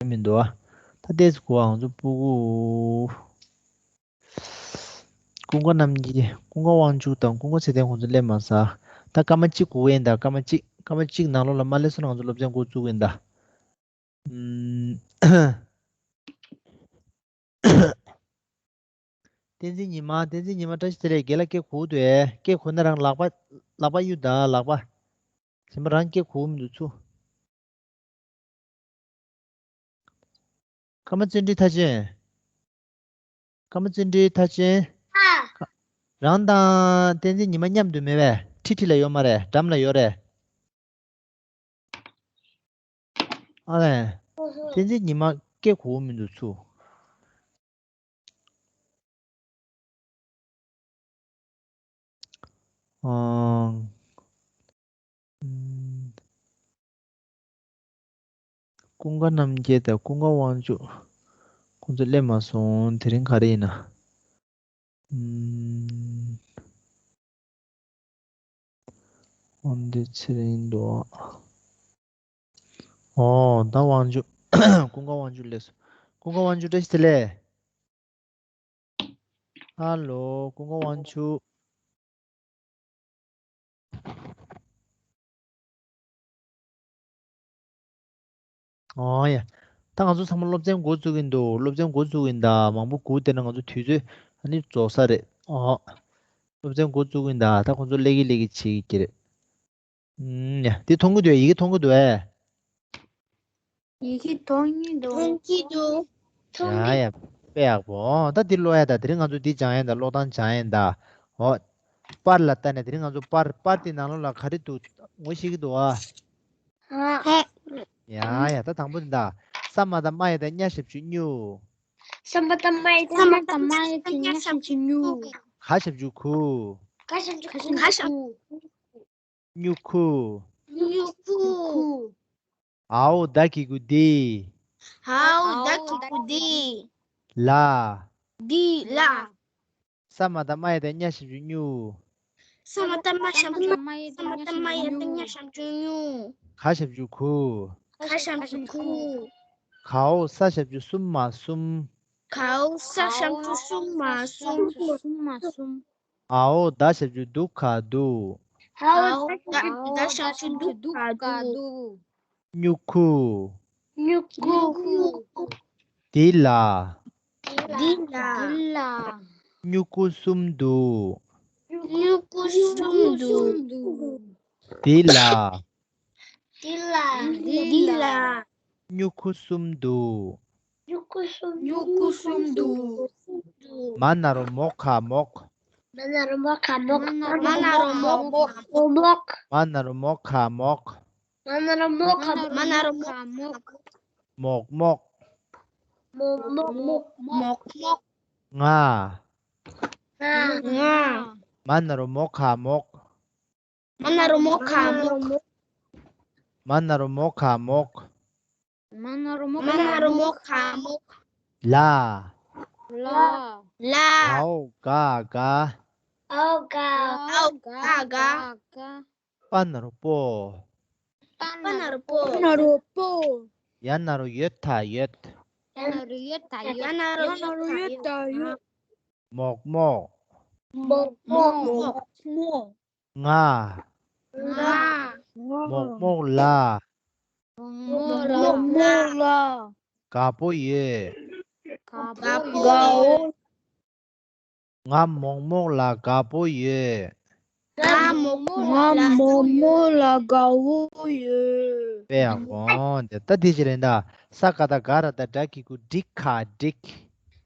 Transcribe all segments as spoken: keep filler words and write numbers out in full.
མི་འདུག་ཨ། ད་ཏོག་ཙམ་གོ་ཨ། ང་ཚོ་སྤུ་གུ། ཀུན་དགའ་རྣམ་རྒྱལ། ཀུན་དགའ་དབང་ཕྱུག་དང་ཀུན་དགའ་ཚེ་བརྟན་ཁོང་ཚོ་སླེབས་མ་ཟ། ད་སྐར་མ་གཅིག་གོ་ཡིན་ད། སྐར་མ་གཅིག་སྐར་མ་གཅིག་ནང་ལོགས་ལ་མ་སླེབས་སོང་ན་ང་ཚོ་སློབ་ཚན་འགོ་བཙུགས་ཡིན་ད། ཨུམ། བསྟན་འཛིན་ཉི་མ། བསྟན་འཛིན་ཉི་མ། བཀྲ་ཤིས་བདེ་ལེགས། རྒན་ལགས་སྐད་གོ་འདུག་ཨེ། སྐད་གོ་ན་རང་ལག་པ། ལག་པ་གཡུག་ད་ལག་པ། གཞན་པ་རང་སྐད་གོ་མི་འདུག་ཚུ། ཀརྨ་བརྩོན་འགྲུས་མཐར་ཕྱིན། ཀརྨ་བརྩོན་འགྲུས་མཐར་ཕྱིན། རང་དང་བསྟན་འཛིན་ཉི་མ་མཉམ་དུ་མེད་པས། ཁྲི་ཁྲི་ལ་ཡོད་མ་རེད། འགྲམ་ལ་ཡོད་རེད། ཨ་ལས། བསྟན་འཛིན་ཉི་མ་སྐད་གོ་མི་འདུག་ཚུ། ཨང་། ཀུན་དགའ་རྣམ་རྒྱལ་དང་ཀུན་དགའ་དབང་ཕྱུག་ཁོང་ཚོ་སླེབས་མ་སོང་། དེ་རིང་ག་རེ་ཡིན་ན། ཨུམ། འོན་ཏེ་ཚེ་རིང་འདུག་ཨ། ཨོ། ད་དབང་ཕྱུག་ཀུན་དགའ་དབང་ཕྱུག་སླེབས་སོང་། ཀུན་དགའ་དབང་ཕྱུག་བཀྲ་ཤིས་བདེ་ལེགས། ཧ་ལོ། ཀུན་དགའ་དབང་ཕྱུག་ཨོ་ཡ། ད་ང་ཚོ་ཚང་མ་སློབ་ཚན་འགོ་བཙུགས་ཀྱིན་འདུག་སློབ་ཚན་འགོ་བཙུགས་ཀྱིན་ད། མང་པོ་སྒུག་བསྡད་ན་ང་ཚོ་དུས་ཚོད་ཨ་ནི་རྫོགས་ས་རེད། ཨོ། སློབ་ཚན་འགོ་བཙུགས་ཀྱིན་ད། ད་ཁོང་ཚོ་སླེབས་ཀྱི་སླེབས་ཀྱི་བྱེད་ཀྱི་རེད། ཨུམ། ཡ། འདི་མཐོང་གི་འདུག་ཡི་གེ་མཐོང་གི་འདུག་ཨེ། ཡི་གེ་མཐོང་གི་འདུག་མཐོང་གི་འདུག་མཐོང་གི། ཡ་ཡ། དཔེ་ཡག་པོ། ཨོ། ད་འདི་ཀློག་ཡ་ད། དེ་རིང་ང་ཚོ་འདི་སྦྱང་ཡ་ད། ཀློག་སྟངས་སྦྱང་ཡ་ད། ཨོ། པར་ལ་ལྟ་ནས་དེ་རིང་ང་ཚོ་པར། པར་དེ་ནང་ལོགས་ལ་ག་རེ་འདུག་ངོ་ཤེས་ཀྱི་འདུག་ཨ། ཧ། ཡ་ཡ། ད་དང་པོ་འདི་ད། ས་མ་བཏགས་སྨ་ཡ་བཏགས་སྨྱ་ཞབས་ཀྱུ་སྨྱུ། ས་མ་བཏགས་སྨ་ཡ་བཏགས་སྨྱ་ཞབས་ཀྱུ་སྨྱུ། ག་ཞབས་ཀྱུ་གུ། ག་ཞབས་ཀྱུ་གུ། ག་ཞབས་ཀྱུ་གུ། སྨྱུ་གུ། སྨྱུ་གུ། འའོ་ད་གི་གུ་འདི། འའོ་ད་གི་གུ་འདི། ལ། འདི་ལ། ས་མ་བཏགས་སྨ་ཡ་བཏགས་སྨྱ་ཞབས་ཀྱུ་སྨྱུ། ས་མ་བཏགས་སྨ་ཞབས་ཀྱུ། ས་མ་བཏགས་སྨ་ཡ་བཏགས་སྨྱ་ཞབས་ཀྱུ་སྨྱུ། ག་ཞབས་ཀྱུ་གུ། ག་ཞབས་ཀྱུ་གུ། གའོ་ས་ཞབས་ཀྱུ་གསུ་མ་གསུམ། གའོ་ས་ཞབས་ཀྱུ་གསུ་མ་གསུམ། གསུ་མ་གསུམ། འའོ་ད་ཞབས་ཀྱུ་དུ་ག་དུ། འའོ་ད་ཞབས་ཀྱུ་དུ་ག་དུ། སྨྱུ་གུ། སྨྱུ་གུ། འདི་ལ། འདི་ལ། སྨྱུ་གུ་གསུམ་འདུག་སྨྱུ་གུ་གསུམ་འདུག་འདི་ལ། འདི་ལ། འདི་ལ། སྨྱུ་གུ་གསུམ་འདུག་སྨྱུ་གུ་གསུམ་འདུག་མ་ན་རོ་མོ་ག་མོག་མ་ན་རོ་མོ་ག་མོག་མ་ན་རོ་མོ་མོག་མོག་མ་ན་རོ་མོ་ག་མོག་མ་ན་རོ་མོ་ག་མོག་མ་ན་རོ་མོ་ག་མོག་མོག་མོག་མོག་མོག་མོག་མོག་ང་། ང་། མ་ན་རོ་མོ་ག་མོག་མ་ན་རོ་མོ་ག་མོག་མ་ན་རོ་མོ་ག་མོག་མ་ན་རོ་མོ་ག་མོག་ལ། ལ། ལ། འའོ་ག་ག་འའོ་ག་འའོ་ག་ག་པ་ན་རོ་པོ། པ་ན་རོ་པོ། པ་ན་རོ་པོ། ཡ་ན་རོ་ཡོ་ད་ཡོད། ཡ་ན་རོ་ཡོ་ད་ཡོད། ཡ་ན་རོ་ཡོ་ད་ཡོད། མོག་མོག་མོག་མོག་མོག་མོག་ང་། ང་། མོག་མོག་ལ། མོག་མོག་ལ། དགའ་པོ་ཡོད། དགའ་པོ་ཡོད། ང་མོག་མོག་ལ་དགའ་པོ་ཡོད། ང་མོག་མོག་ང་མོག་མོག་ལ་དགའ་པོ་ཡོད། དཔེ་ཡག་པོ། འོང་དེ་ད་དེ་ཅི་རེད་ད། ས་ག་བཏགས་སྒ་ར་བཏགས་སྒྲ་གི་གུ་སྒྲིག་ག་སྒྲིག་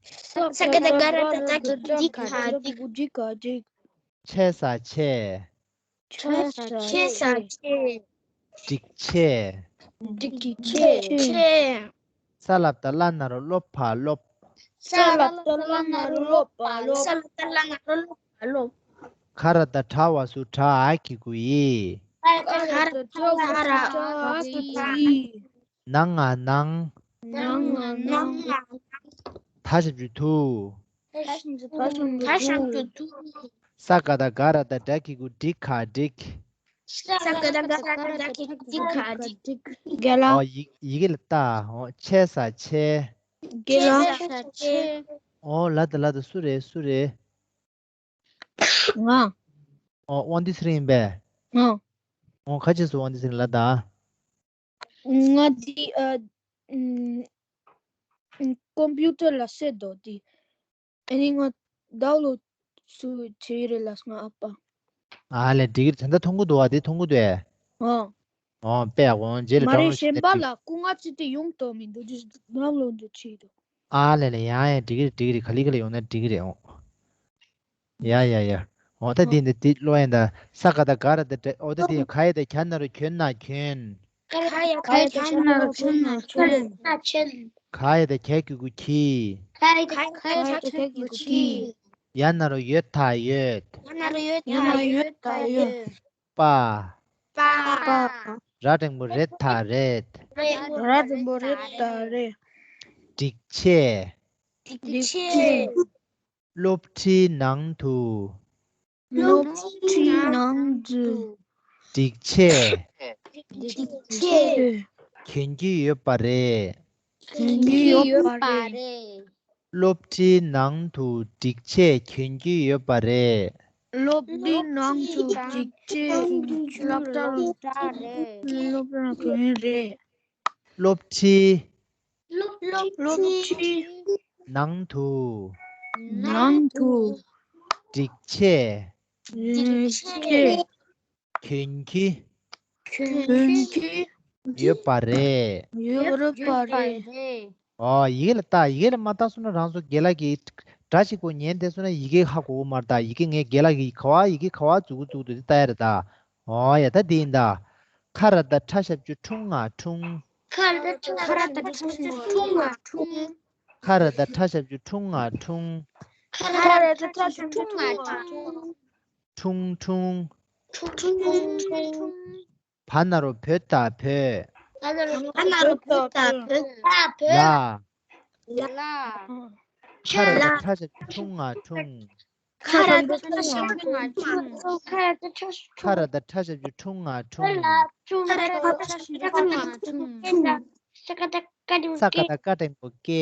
ས་ག་བཏགས་སྒ་ར་བཏགས་སྒྲ་གི་གུ་སྒྲིག་ག་སྒྲིག་སྒྲིག་ག་སྒྲིག་ཆེ་ས་ཆེ། ཆེ་ས་ཆེ། ཆེ་ས་ཆེ། འགྲིག་ཆེ། འགྲིག་ཆེ། ཆེ། ས་ལ་བཏགས་སླ་ན་རོ་སློ་བ་སློབ། ས་ལ་བཏགས་སླ་ན་རོ་སློ་བ་སློབ། ས་ལ་བཏགས་སླ་ན་རོ་སློ་བ་སློབ། ག་ར་བཏགས་གྲ་བ་ཟུར་གྲ་འ་གི་གུ་འི། ག་ར་བཏགས་གྲ་བ་ཟུར་གྲ་འ་གི་གུ་འི། ནང་ང་ནང་། ནང་ང་ནང་། ད་ཞབས་ཀྱུ་དུ། ད་ཞབས་ཀྱུ་དུ། ད་ཞབས་ཀྱུ་དུ། ས་ག་བཏགས་སྒ་ར་བཏགས་སྒྲ་གི་གུ་སྒྲི་ག་སྒྲིག་ས་ཀ་བཏགས་སྒ་ར་བཏགས་སྒྲ་གི་རྒ་རྒ་ལ། ཨོ་ཡི་ཡི་གེ་ལ་ཏ། ཨོ་ཆེ་ས་ཆེ། ཆེ་ས་ཆེ། ཨོ་ལ་ཏ་ལ་ཏ་སུ་རེད་སུ་རེད། ང་། ཨོ་དབང་འདུས་ཚེ་རིང་ཡིན་པས། ང་། ཨོ་ཁ་ཅིག་སུ་དབང་འདུས་ཚེ་རིང་ལ་ཏ། ང་འདི་ཨ་ཨམ་ཀོམ་པིའུ་ཊར་ལ་སེ་དོ་འདི། ཨ་ནི་ང་ཌའུན་ལོཌ་སུ་བྱེད་ཡི་རེད་ལ་ང་ཨ་ཕ། ཨ་ལས་འགྲིག་གི་རེད། ད་ལྟ་མཐོང་གི་འདུག་བ་དེ་མཐོང་གི་འདུག་ཨེ། ཨོ། ཨོ་དཔེ་ཡག་པོ་རྗེས་ལ་མ་རེད་ཌའུན་ལོཌ་གཞན་པ་ལ་སྐུ་ངལ་ཅི་སྟེ་ཡོང་དོ་མི་འདུག་ཌའུན་ལོཌ་འདི་བྱེད་དོ། ཨ་ལས་ལས་ཡང་ཡང་འགྲིག་གི་རེད་འགྲིག་གི་རེད། ག་ལེ་ག་ལེ་ཡོང་ན་འགྲིག་གི་རེད་ཨོ། ཡ་ཡ་ཡ། ཨོ་ད་འདི་འདི་འདི་ཀློག་ཡ་ད་ས་ཀ་བཏགས་སྒ་ར་བཏགས་སྒྲ། ཨོ་ད་འདི་ག་ཡ་བཏགས་གྱ་ན་རོ་གྱོ་ན་གྱོན། ཁ་ཡ་བཏགས་ཁ་ཡ་བཏགས་ཁྱ་ན་རོ་ཁྱོ་ན་ཁྱོན། ཁྱོན། ག་ཡ་བཏགས་གྱ་གི་གུ་གྱི། ཁ་ཡ་བཏགས་ག་ཡ་བཏགས་གྱ་གི་གུ་གྱི། ཡ་ན་རོ་ཡོ་ད་ཡོད། ཡ་ན་རོ་ཡོ་ད་ཡོད། པ། པ། ར་འགྲེང་བུ་རེ་ད་རེད། ར་འགྲེང་བུ་རེ་ད་རེད། སྒྲིག་ཆས། སྒྲིག་ཆས། སློབ་ཁྲིད་ནང་དུ། སློབ་ཁྲིད་ནང་དུ། སྒྲིག་ཆས། སྒྲིག་ཆས། གྱོན་གྱི་ཡོད་པ་རེད། གྱོན་གྱི་ཡོད་པ་རེད། སློབ་ཁྲིད་ནང་དུ་སྒྲིག་ཆས་གྱོན་གྱི་ཡོད་པ་རེད། སློབ་ཁྲིད་ནང་དུ་སྒྲིག་ཆས་སློབ་གྲྭར་སློབ་གྲྭར་གྱོན་རེད། སློབ་ཁྲིད། སློབ་ཁྲིད། ནང་དུ། ནང་དུ། སྒྲིག་ཆས། སྒྲིག་ཆས། གྱོན་གྱི། གྱོན་གྱི། ཡོད་པ་རེད། ཡོད་པ་རེད། ཨོ་ཡི་གེ་ལ་ལྟ་ཡི་གེ་ལ་མ་ལྟ་སོང་ན་རང་ཚོ་རྒན་ལགས་ཀྱི་སྒྲ་གཅིག་པོ་ཉན་བསྡད་སོང་ན་ཡི་གེ་ཧ་གོ་གི་མ་རེད་ད། ཡི་གེ་ངས་རྒན་ལགས་ཀྱི་ག་བ་ཡི་གེ་ག་བ་འཛུགས་གི་འཛུགས་འདུག་དེ་ལྟ་ཡ་རེད་ད། ཨོ་ཡ་ད་དེ་ཡིན་ད། ཁ་ར་བཏགས་ཁྲ་ཞབས་ཀྱུ་ཁྲུང་ང་ཁྲུང་། ཁ་ར་བཏགས་ཁྲ་ཞབས་ཀྱུ་ཁྲུང་ང་ཁྲུང་། ཁ་ར་བཏགས་ཁྲ་ཞབས་ཀྱུ་ཁྲུང་ང་ཁྲུང་། ཁ་ར་བཏགས་ཁྲ་ཞབས་ཀྱུ་ཁྲུང་ང་ཁྲུང་། ཁྲུང་ཁྲུང་། ཁྲུང་ཁྲུང་། བ་ན་རོ་བོ་ད་བོད། བ་ན་རོ་བོ་ད་བོད། ལ། ལ། ཁ་ར་བཏགས་ཁྲ་ཞབས་ཀྱུ་ཁྲུང་ང་ཁྲུང་། ཁ་ར་བཏགས་ཁྲ་ཞབས་ཀྱུ་ཁྲུང་ང་ཁྲུང་། ཁ་ར་བཏགས་ཁྲ་ཞབས་ཀྱུ་ཁྲུང་ང་ཁྲུང་། ཁྲུང་ང་ཁྲུང་། ཁྲུང་ང་ཁྲུང་། ས་ཀ་བཏགས་སྐ་འགྲེང་བུ་སྐེ།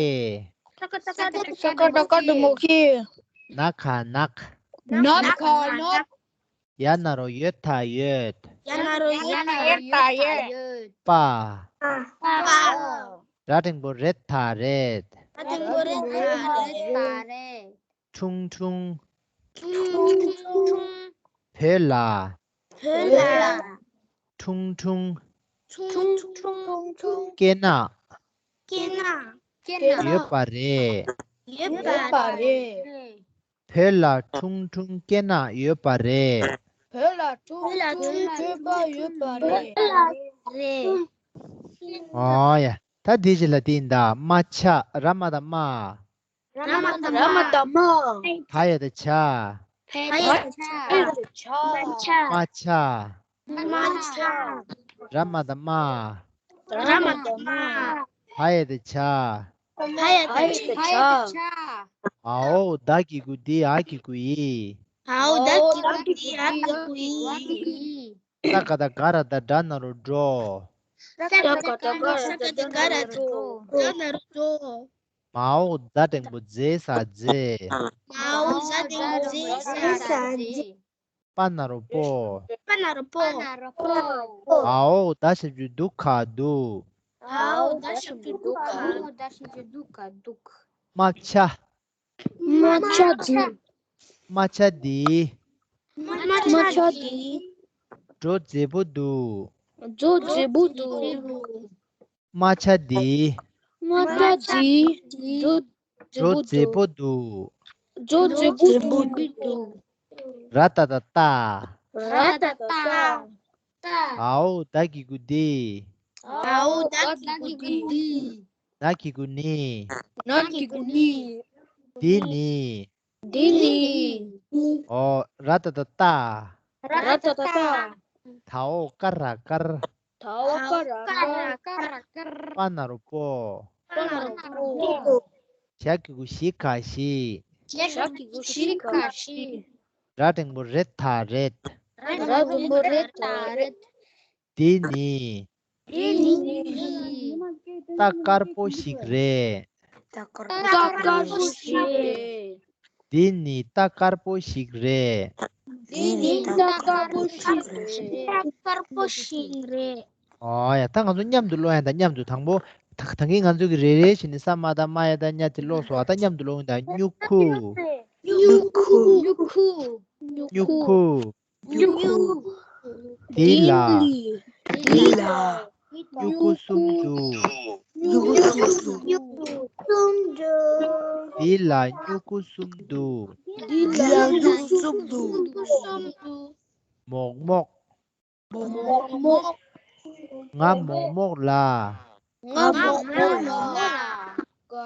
ས་ཀ་བཏགས་སྐ་འགྲེང་བུ་སྐེ། ན་ག་ནག། ན་ག་ནག། ཡ་ན་རོ་ཡོ་ད་ཡོད། ཡ་ན་རོ་ཡོ་ད་ཡོད། པ། པ། ར་འགྲེང་བུ་རེ་ད་རེད། ར་འགྲེང་བུ་རེ་ད་རེད། ཁྲུང་ཁྲུང་། ཁྲུང་ཁྲུང་། བོད་ལ། བོད་ལ། ཁྲུང་ཁྲུང་། ཁྲུང་ཁྲུང་། སྐེ་ནག་སྐེ་ནག་ཡོད་པ་རེད། ཡོད་པ་རེད། བོད་ལ་ཁྲུང་ཁྲུང་སྐེ་ནག་ཡོད་པ་རེད། བོད་ལ་ཁྲུང་ཁྲུང་སྐེ་ནག་ཡོད་པ་རེད། རེད། ཨོ་ཡ། ད་འདི་ཅི་ལ་འདི་འདའ་མ་ཆ་ར་མ་ད་མ། ར་མ་ད་མ། བ་ཡ་ད་བྱ། བ་ཡ་ད་བྱ། མ་ཆ། མ་ཆ། ར་མ་ད་མ། ར་མ་ད་མ། བ་ཡ་ད་བྱ། བ་ཡ་ད་བྱ། འའོ་ད་གི་གུ་འདི་འ་གི་གུ་འི། འའོ་ད་གི་གུ་འདི་འ་གི་གུ་འི། ས་ཀ་བཏགས་སྒ་ར་བཏགས་སྒྲ་ན་རོ་སྒྲོ། ས་ཀ་བཏགས་སྒ་ར་བཏགས་སྒྲ་ན་རོ་སྒྲོ། མའོ་ཛ་འགྲེང་བུ་ཛེ་ས་མཛེས། མའོ་ཛ་འགྲེང་བུ་ཛེ་ས་མཛེས། པ་ན་རོ་པོ། པ་ན་རོ་པོ། འའོ་ད་ཞབས་ཀྱུ་དུ་ག་དུག། འའོ་ད་ཞབས་ཀྱུ་དུ་ག་དུག། མ་ཆ། མ་ཆ་འདི། མ་ཆ་འདི། མ་ཆ་འདི། འགྲོ་མཛེས་པོ་འདུག། འགྲོ་མཛེས་པོ་འདུག། མ་ཆ་འདི། མ་ཆ་འདི། འགྲོ་མཛེས་པོ་འདུག། འགྲོ་མཛེས་པོ་འདུག། ར་ཏ་བཏགས་རྟ། ར་ཏ་བཏགས་རྟ། འའོ་ད་གི་གུ་འདི། འའོ་ད་གི་གུ་འདི། ན་གི་གུ་ནི། ན་གི་གུ་ནི། འདི་ནི། འདི་ནི། འོ་ར་ཏ་བཏགས་རྟ། ར་ཏ་བཏགས་རྟ། དའོ་ཀ་ར་དཀར། དའོ་ཀ་ར་དཀར། པ་ན་རོ་པོ། པ་ན་རོ་པོ། ཞ་གི་གུ་ཞི་ག་ཞི། ཞ་གི་གུ་ཞི་ག་ཞི། ར་འགྲེང་བུ་རེ་ད་རེད། ར་དུམ་བུ་རེད། རེད། འདི་ནི། འདི་ནི། རྟ་དཀར་པོ་ཞིག་རེད། རྟ་དཀར་པོ་ཞིག་རེད། འདི་ནི་རྟ་དཀར་པོ་ཞིག་རེད། འདི་ནི་རྟ་དཀར་པོ་ཞིག་རེད། རྟ་དཀར་པོ་ཞིག་རེད། ཨོ་ཡ། ད་ང་ཚོ་མཉམ་དུ་ཀློག་ཡ་ད། མཉམ་དུ། དང་པོ། ད་ད་གིན་ང་ཚོ་གི་རེ་རེ་བྱས་ནས་ས་མ་བཏགས་སྨ་ཡ་བཏགས་སྨྱ་དེ་ཀློག་སོང་བ། ད་མཉམ་དུ་ཀློག་ཡིན་ད། སྨྱུ་གུ། སྨྱུ་གུ། སྨྱུ་གུ། སྨྱུ་གུ། འདི་ལ། འདི་ལ། སྨྱུ་གུ་གསུམ་འདུག། སྨྱུ་གུ་གསུམ་འདུག། འདི་ལ་སྨྱུ་གུ་གསུམ་འདུག། འདི་ལ་སྨྱུ་གུ་གསུམ་འདུག། མོག་མོག། མོག་མོག། ང་མོག་མོག་ལ། ང་མོག་མོག་ལ།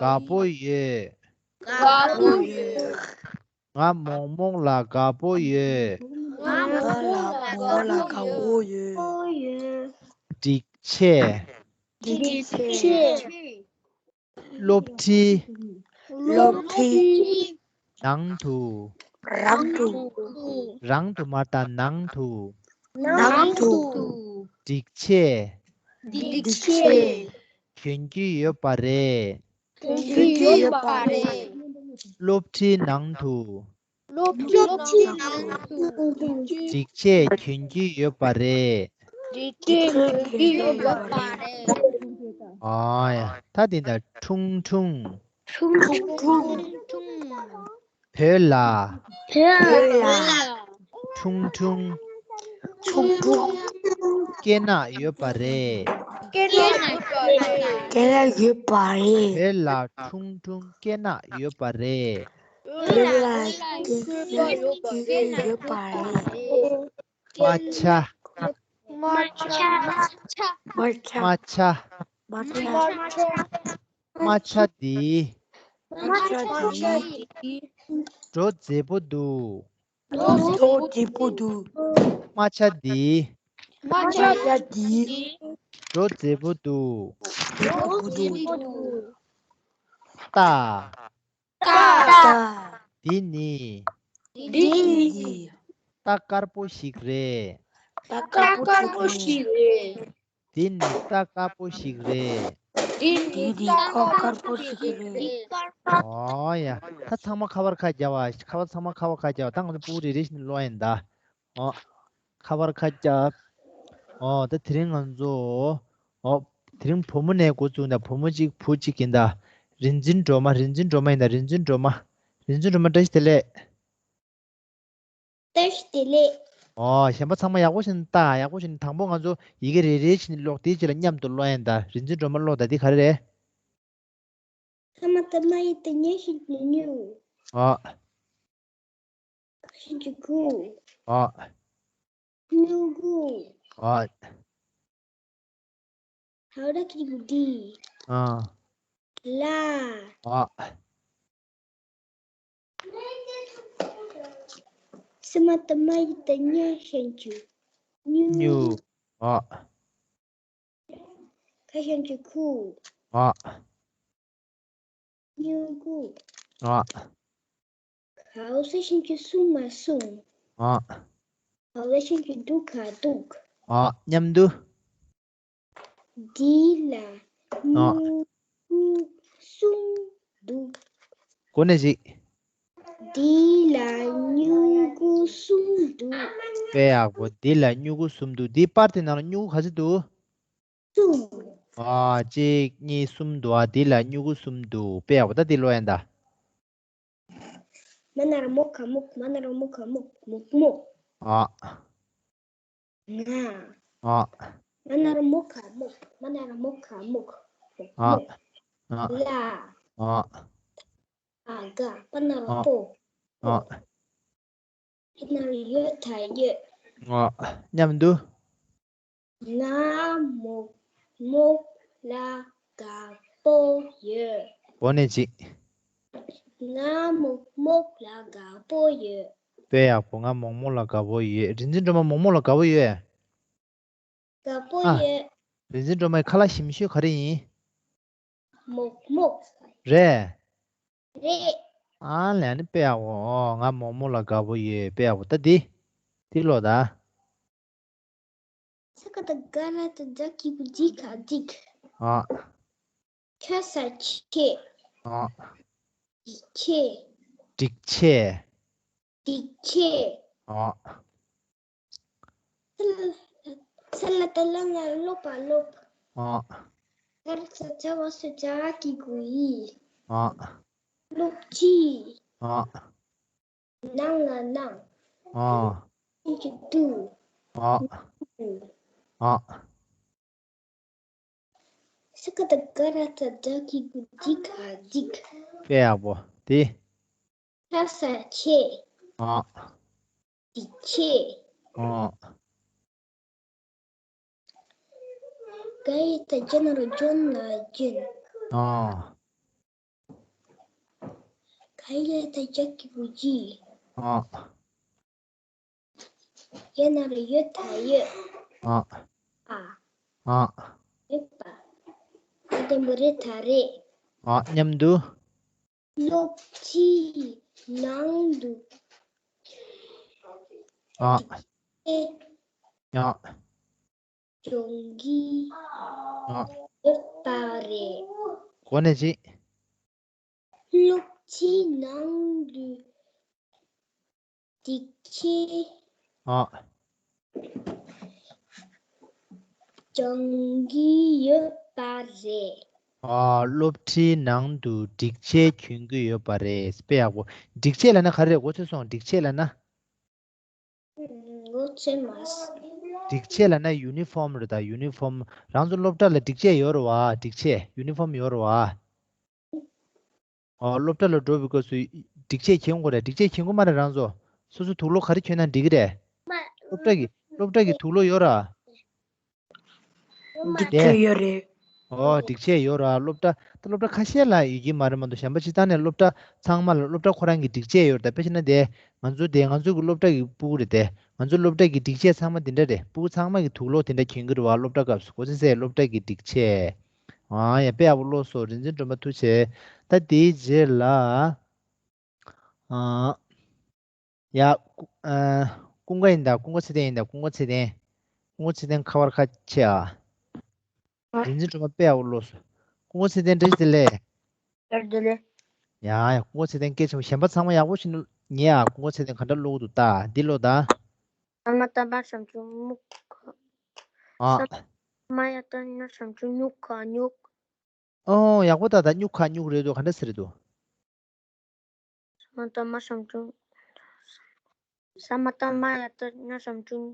དགའ་པོ་ཡོད། དགའ་པོ་ཡོད། ང་མོག་མོག་ལ་དགའ་པོ་ཡོད། ང་མོག་མོག་ལ་དགའ་པོ་ཡོད། སྒྲིག་ཆས། སྒྲིག་ཆས། སློབ་ཁྲིད། སློབ་ཁྲིད། ནང་དུ། རང་དུ། རང་དུ་མ་རེད་ད། ནང་དུ། ནང་དུ། སྒྲིག་ཆས། སྒྲིག་ཆས། གྱོན་གྱི་ཡོད་པ་རེད། གྱོན་གྱི་ཡོད་པ་རེད། སློབ་ཁྲིད་ནང་དུ། སློབ་ཁྲིད་ནང་དུ། སྒྲིག་ཆས་གྱོན་གྱི་ཡོད་པ་རེད། སྒྲིག་ཆས་གྱོན་གྱི་ཡོད་པ་རེད། ཨ་ཡ། ད་དེ་འདྲ། ཁྲུང་ཁྲུང་། ཁྲུང་ཁྲུང་། བོད་ལ། བོད་ལ། ཁྲུང་ཁྲུང་། ཁྲུང་ཁྲུང་། སྐེ་ནག་ཡོད་པ་རེད། སྐེ་ནག་ཡོད་པ་རེད། སྐེ་ནག་ཡོད་པ་རེད། བོད་ལ་ཁྲུང་ཁྲུང་སྐེ་ནག་ཡོད་པ་རེད། བོད་ལ་ཁྲུང་ཁྲུང་སྐེ་ནག་ཡོད་པ་རེད། རྨ་བྱ། རྨ་བྱ། རྨ་བྱ། རྨ་བྱ། རྨ་བྱ་འདི། རྨ་བྱ་འདི། འགྲོ་མཛེས་པོ་འདུག། འགྲོ་མཛེས་པོ་འདུག། རྨ་བྱ་འདི། རྨ་བྱ་འདི། འགྲོ་མཛེས་པོ་འདུག། འགྲོ་མཛེས་པོ་འདུག། རྟ། རྟ། འདི་ནི། འདི་ནི། རྟ་དཀར་པོ་ཞིག་རེད། རྟ་དཀར་པོ་ཞིག་རེད། འདི་ནི་རྟ་དཀར་པོ་ཞིག་རེད། འདི་ནི་རྟ་དཀར་པོ་ཞིག་རེད། ཨོ་ཡ། ད་ཚང་མ་ཁ་པར་ཁ་རྒྱབ་པ། ཁ་པར། ཚང་མ་ཁ་པར་ཁ་རྒྱབ་པ། ད་ང་ཚོ་ཕྲུ་གུ་རེ་རེ་བཞིན་ཀློག་ཡིན་ད། ཨོ། ཁ་པར་ཁ་རྒྱབ། ཨོ། ད་དེ་རིང་ང་ཚོ། ཨོ། དེ་རིང་བུ་མོ་ནས་འགོ་བཙུགས་ད། བུ་མོ་གཅིག་བུ་གཅིག་ཡིན་ད། རིག་འཛིན་སྒྲོལ་མ། རིག་འཛིན་སྒྲོལ་མ་ཡིན་ད། རིག་འཛིན་སྒྲོལ་མ། རིག་འཛིན་སྒྲོལ་མ། བཀྲ་ཤིས་བདེ་ལེགས། བཀྲ་ཤིས་བདེ་ལེགས། ཨོ། གཞན་པ་ཚང་མ་ཡག་པོ་བྱས་ནས་ལྟ། ཡག་པོ་བྱས་ནས། དང་པོ་ང་ཚོ་ཡི་གེ་རེ་རེ་བྱས་ནས་ཀློག་དེའི་རྗེས་ལ་མཉམ་དུ་ཀློག་ཡིན་ད། རིག་འཛིན་སྒྲོལ་མ་ཀློག་ད། འདི་ག་རེ་རེད། ས་མ་བཏགས་སྨ་ཡ་བཏགས་སྨྱ་ཞབས་ཀྱུ་སྨྱུ། ཨོ། ག་ཞབས་ཀྱུ་གུ། ཨོ། སྨྱུ་གུ། ཨོ། ཧ་འོ་ད་གི་གུ་འདི། ཨ། ལ། ཨ། ས་མ་བཏགས་སྨ་ཡ་བཏགས་སྨྱ་ཞབས་ཀྱུ་སྨྱུ། སྨྱུ། ཨ། ག་ཞབས་ཀྱུ་གུ། ཨ། སྨྱུ་གུ། ཨ། ག་འོ་ས་ཞབས་ཀྱུ་གསུ་མ་གསུང་། ཨ། ག་འོ་ད་ཞབས་ཀྱུ་གདུ་ག་གདུགས། ཨ། མཉམ་དུ། འདི་ལ་ཨ། སྨྱུ་གུ་གསུམ་འདུག། གོ་ནས་ཅིག། འདི་ལ་སྨྱུ་གུ་གསུམ་འདུག། དཔེ་ཡག་པོ། འདི་ལ་སྨྱུ་གུ་གསུམ་འདུག། འདིའི་པར་དེ་ནང་ལ་སྨྱུ་གུ་ག་ཚོད་འདུག། གསུམ། ཨ། གཅིག་གཉིས། གསུམ་འདུག། ཨ། འདི་ལ་སྨྱུ་གུ་གསུམ་འདུག། དཔེ་ཡག་པོ། ད་འདི་ཀློག་ཡིན་ད། མ་ན་རོ་མོ་ག་མོག། མ་ན་རོ་མོ་ག་མོག། མོག་མོག། ཨ། ང་། ཨ། མ་ན་རོ་མོ་ག་མོག། མ་ན་རོ་མོ་ག་མོག། མོག་ཨ། མོག། ཨ། ལ། ཨ། ཨ་ག། པ་ན་རོ་ཨ། པོ། ཨ། པ་ན་རོ་ཡོ་ད་ཡོད། ཨ། མཉམ་དུ། ང་མོག་མོག་ལ་དགའ་པོ་ཡོད། གོ་ནས་ཅིག། ང་མོག་མོག་ལ་དགའ་པོ་ཡོད། དཔེ་ཡག་པོ། ང་མོག་མོག་ལ་དགའ་པོ་ཡོད། རིག་འཛིན་སྒྲོལ་མ་མོག་མོག་ལ་དགའ་པོ་ཡོད། དགའ་པོ་ཨ། ཡོད། རིག་འཛིན་སྒྲོལ་མའི་ཁ་ལག་ཞིམ་ཤོས་ག་རེ་ཡིན། མོག་མོག། རེད། རེད། ཨ་ལས། ཨ་ནི་དཔེ་ཡག་པོ། ཨོ། ང་མོག་མོག་ལ་དགའ་པོ་ཡོད། དཔེ་ཡག་པོ། ད་འདི། འདི་ཀློག་ད། ས་ཀ་བཏགས་སྒ་ར་བཏགས་སྒྲ་གི་གུ་སྒྲིག་ག་སྒྲིག་ཨ། ཁ་ས་ཆེ། ཨ། སྒྲིག་ཆེ། སྒྲིག་ཆེ། སྒྲིག་ཆེ། ཨ། ས་ལ་ས་ལ་བཏགས་སླ་ང་རོ་སློབ་པ་སློབ། ཨ། ག་ར་བཏགས་སྒྲ་བ་སོ་སྒྲ་གི་གུ་སྒྲི། ཨ། སློབ་སྒྲི། ཨ། ནང་ལ་ནང་། ཨ། ཏུ་ཏུ། ཨ། ཨ། ས་ཀ་བཏགས་སྒ་ར་བཏགས་སྒྲ་གི་གུ་སྒྲིག་ག་སྒྲིག་དཔེ་ཡག་པོ། དེ། ཁ་ས་ཆེ། ཨ། སྒྲིག་ཆེ། ཨ། ག་ཡ་བཏགས་སྒྱ་ན་རོ་སྒྱོ་ན་སྒྱོན། ཨ། ག་ཡ་བཏགས་སྒྱ་གི་གུ་སྒྱི། ཨ། ཡ་ན་རོ་ཡོ་ད་ཡོད། ཨ། ཨ། ཨ། ཡོད་པ། ད་ལྟད་མོ་རེད་ད་རེད། ཨ། མཉམ་དུ། སློབ་ཁྲིད་ནང་དུ། ཨ། ཨེ། ཨ། སྦྱོང་གི་ཨ། ཡོད་པ་རེད། གོ་ནས་ཅི། སློབ་ཁྲིད་ནང་དུ་སྒྲིག་ཆས། ཨ། སྦྱོང་གི་ཡོད་པ་རེད། ཨ། སློབ་ཁྲིད་ནང་དུ་སྒྲིག་ཆས་གྱོན་གྱི་ཡོད་པ་རེད། དཔེ་ཡག་པོ། སྒྲིག་ཆས་ལབ་ན་ག་རེ་རེད། གོ་ཚོད་སོང་། སྒྲིག་ཆས་ལབ་ན། ཨུམ། གོ་ཚོད་མ་སོང་། སྒྲིག་ཆས་ལབ་ན་ཡུ་ནི་ཕོམ་རེད་ད། ཡུ་ནི་ཕོམ། རང་ཚོ་སློབ་གྲྭ་ལ་སྒྲིག་ཆས་ཡོད་རེད་བ། སྒྲིག་ཆས་ཡུ་ནི་ཕོམ་ཡོད་རེད་བ། ཨོ། སློབ་གྲྭ་ལ་འགྲོ་བའི་སྐབས་སུ་སྒྲིག་ཆས་གྱོན་དགོས་རེད། སྒྲིག་ཆས་གྱོན་གྱི་མ་རེད་རང་ཚོ། སོ་སོ་དུག་ལོག་ག་རེ་གྱོན་ན་འགྲིག་གི་རེད། སློབ་གྲྭ་གི་སློབ་གྲྭ་གི་དུག་ལོག་ཡོད་ར། སྒྲིག་ཆས་ཡོད་རེད། ཨོ། སྒྲིག་ཆས་ཡོད་ར། སློབ་གྲྭ་ད་སློབ་གྲྭ་ཁ་ཤས་ལ་ཡོད་ཀྱི་མ་རེད་མ་གཏོགས། གཞན་པ་སྤྱིར་བཏང་ནས་སློབ་གྲྭ་ཚང་མ་ལ་སློབ་གྲྭ་ཁོ་རང་གི་སྒྲིག་ཆས་ཡོད་རེད་ད། དཔེ་བཞག་ན་དེ་ང་ཚོ་དེ་ང་ཚོ་གི་སློབ་གྲྭ་གི་ཕྲུ་གུ་རེད་དེ། ང་ཚོ་སློབ་གྲྭ་གི་སྒྲིག་ཆས་ཚང་མ་དེ་འདྲ་རེད། ཕྲུ་གུ་ཚང་མ་གི་དུག་ལོག་དེ་འདྲ་གྱོན་གྱི་རེད་བ། སློབ་གྲྭ་སྐབས་སུ། གོ་ཚོད་སོང་། སློབ་གྲྭ་གི་སྒྲིག་ཆས། ཨ། ཡ། དཔེ་ཡག་པོ་ཀློག་སོང་། རིག་འཛིན་སྒྲོལ་མ་ཐུགས་རྗེ་ཆེ། ད་དེའི་རྗེས་ལ། ཨ། ཡ། ཀུ- ཨ། ཀུན་དགའ་ཡིན་ད། ཀུན་དགའ་ཚེ་བརྟན་ཡིན་ད། ཀུན་དགའ་ཚེ་བརྟན། ཀུན་དགའ་ཚེ་བརྟན་ཁ་བར་ཁ་ཆེ་ཨ། ཨ། རིག་འཛིན་སྒྲོལ་མ་དཔེ་ཡག་པོ་ཀློག་སོང་། ཀུན་དགའ་ཚེ་བརྟན་བཀྲ་ཤིས་བདེ་ལེགས། བཀྲ་ཤིས་བདེ་ལེགས། ཡ་ཡ། ཀུན་དགའ་ཚེ་བརྟན་སྐད་ཆེན་པོ། གཞན་པ་ཚང་མ་ཡག་པོ་ཞིག་ཉན་ཨ། ཀུན་དགའ་ཚེ་བརྟན་ག་འདྲ་ཀློག་གི་འདུག་ད། འདི་ཀློག་ད། ས་མ་བཏགས་སྨ་ཞབས་ཀྱུ་སྨུ་གུ། ཨ། ས་མ་ཡ་བཏགས་སྨྱ་ཞབས་ཀྱུ་སྨྱུ་གུ་སྨྱུག་ཨོ། ཡག་པོ་ད། ད་སྨྱུག་ཁ་སྨྱུག་རེད་འདུག་ག་འདྲ་ཟེར་འདུག་ས་མ་བཏགས་སྨ་ཞབས་ཀྱུ། ས་མ་བཏགས་སྨ་ཡ་བཏགས་སྨྱ་ཞབས་ཀྱུ།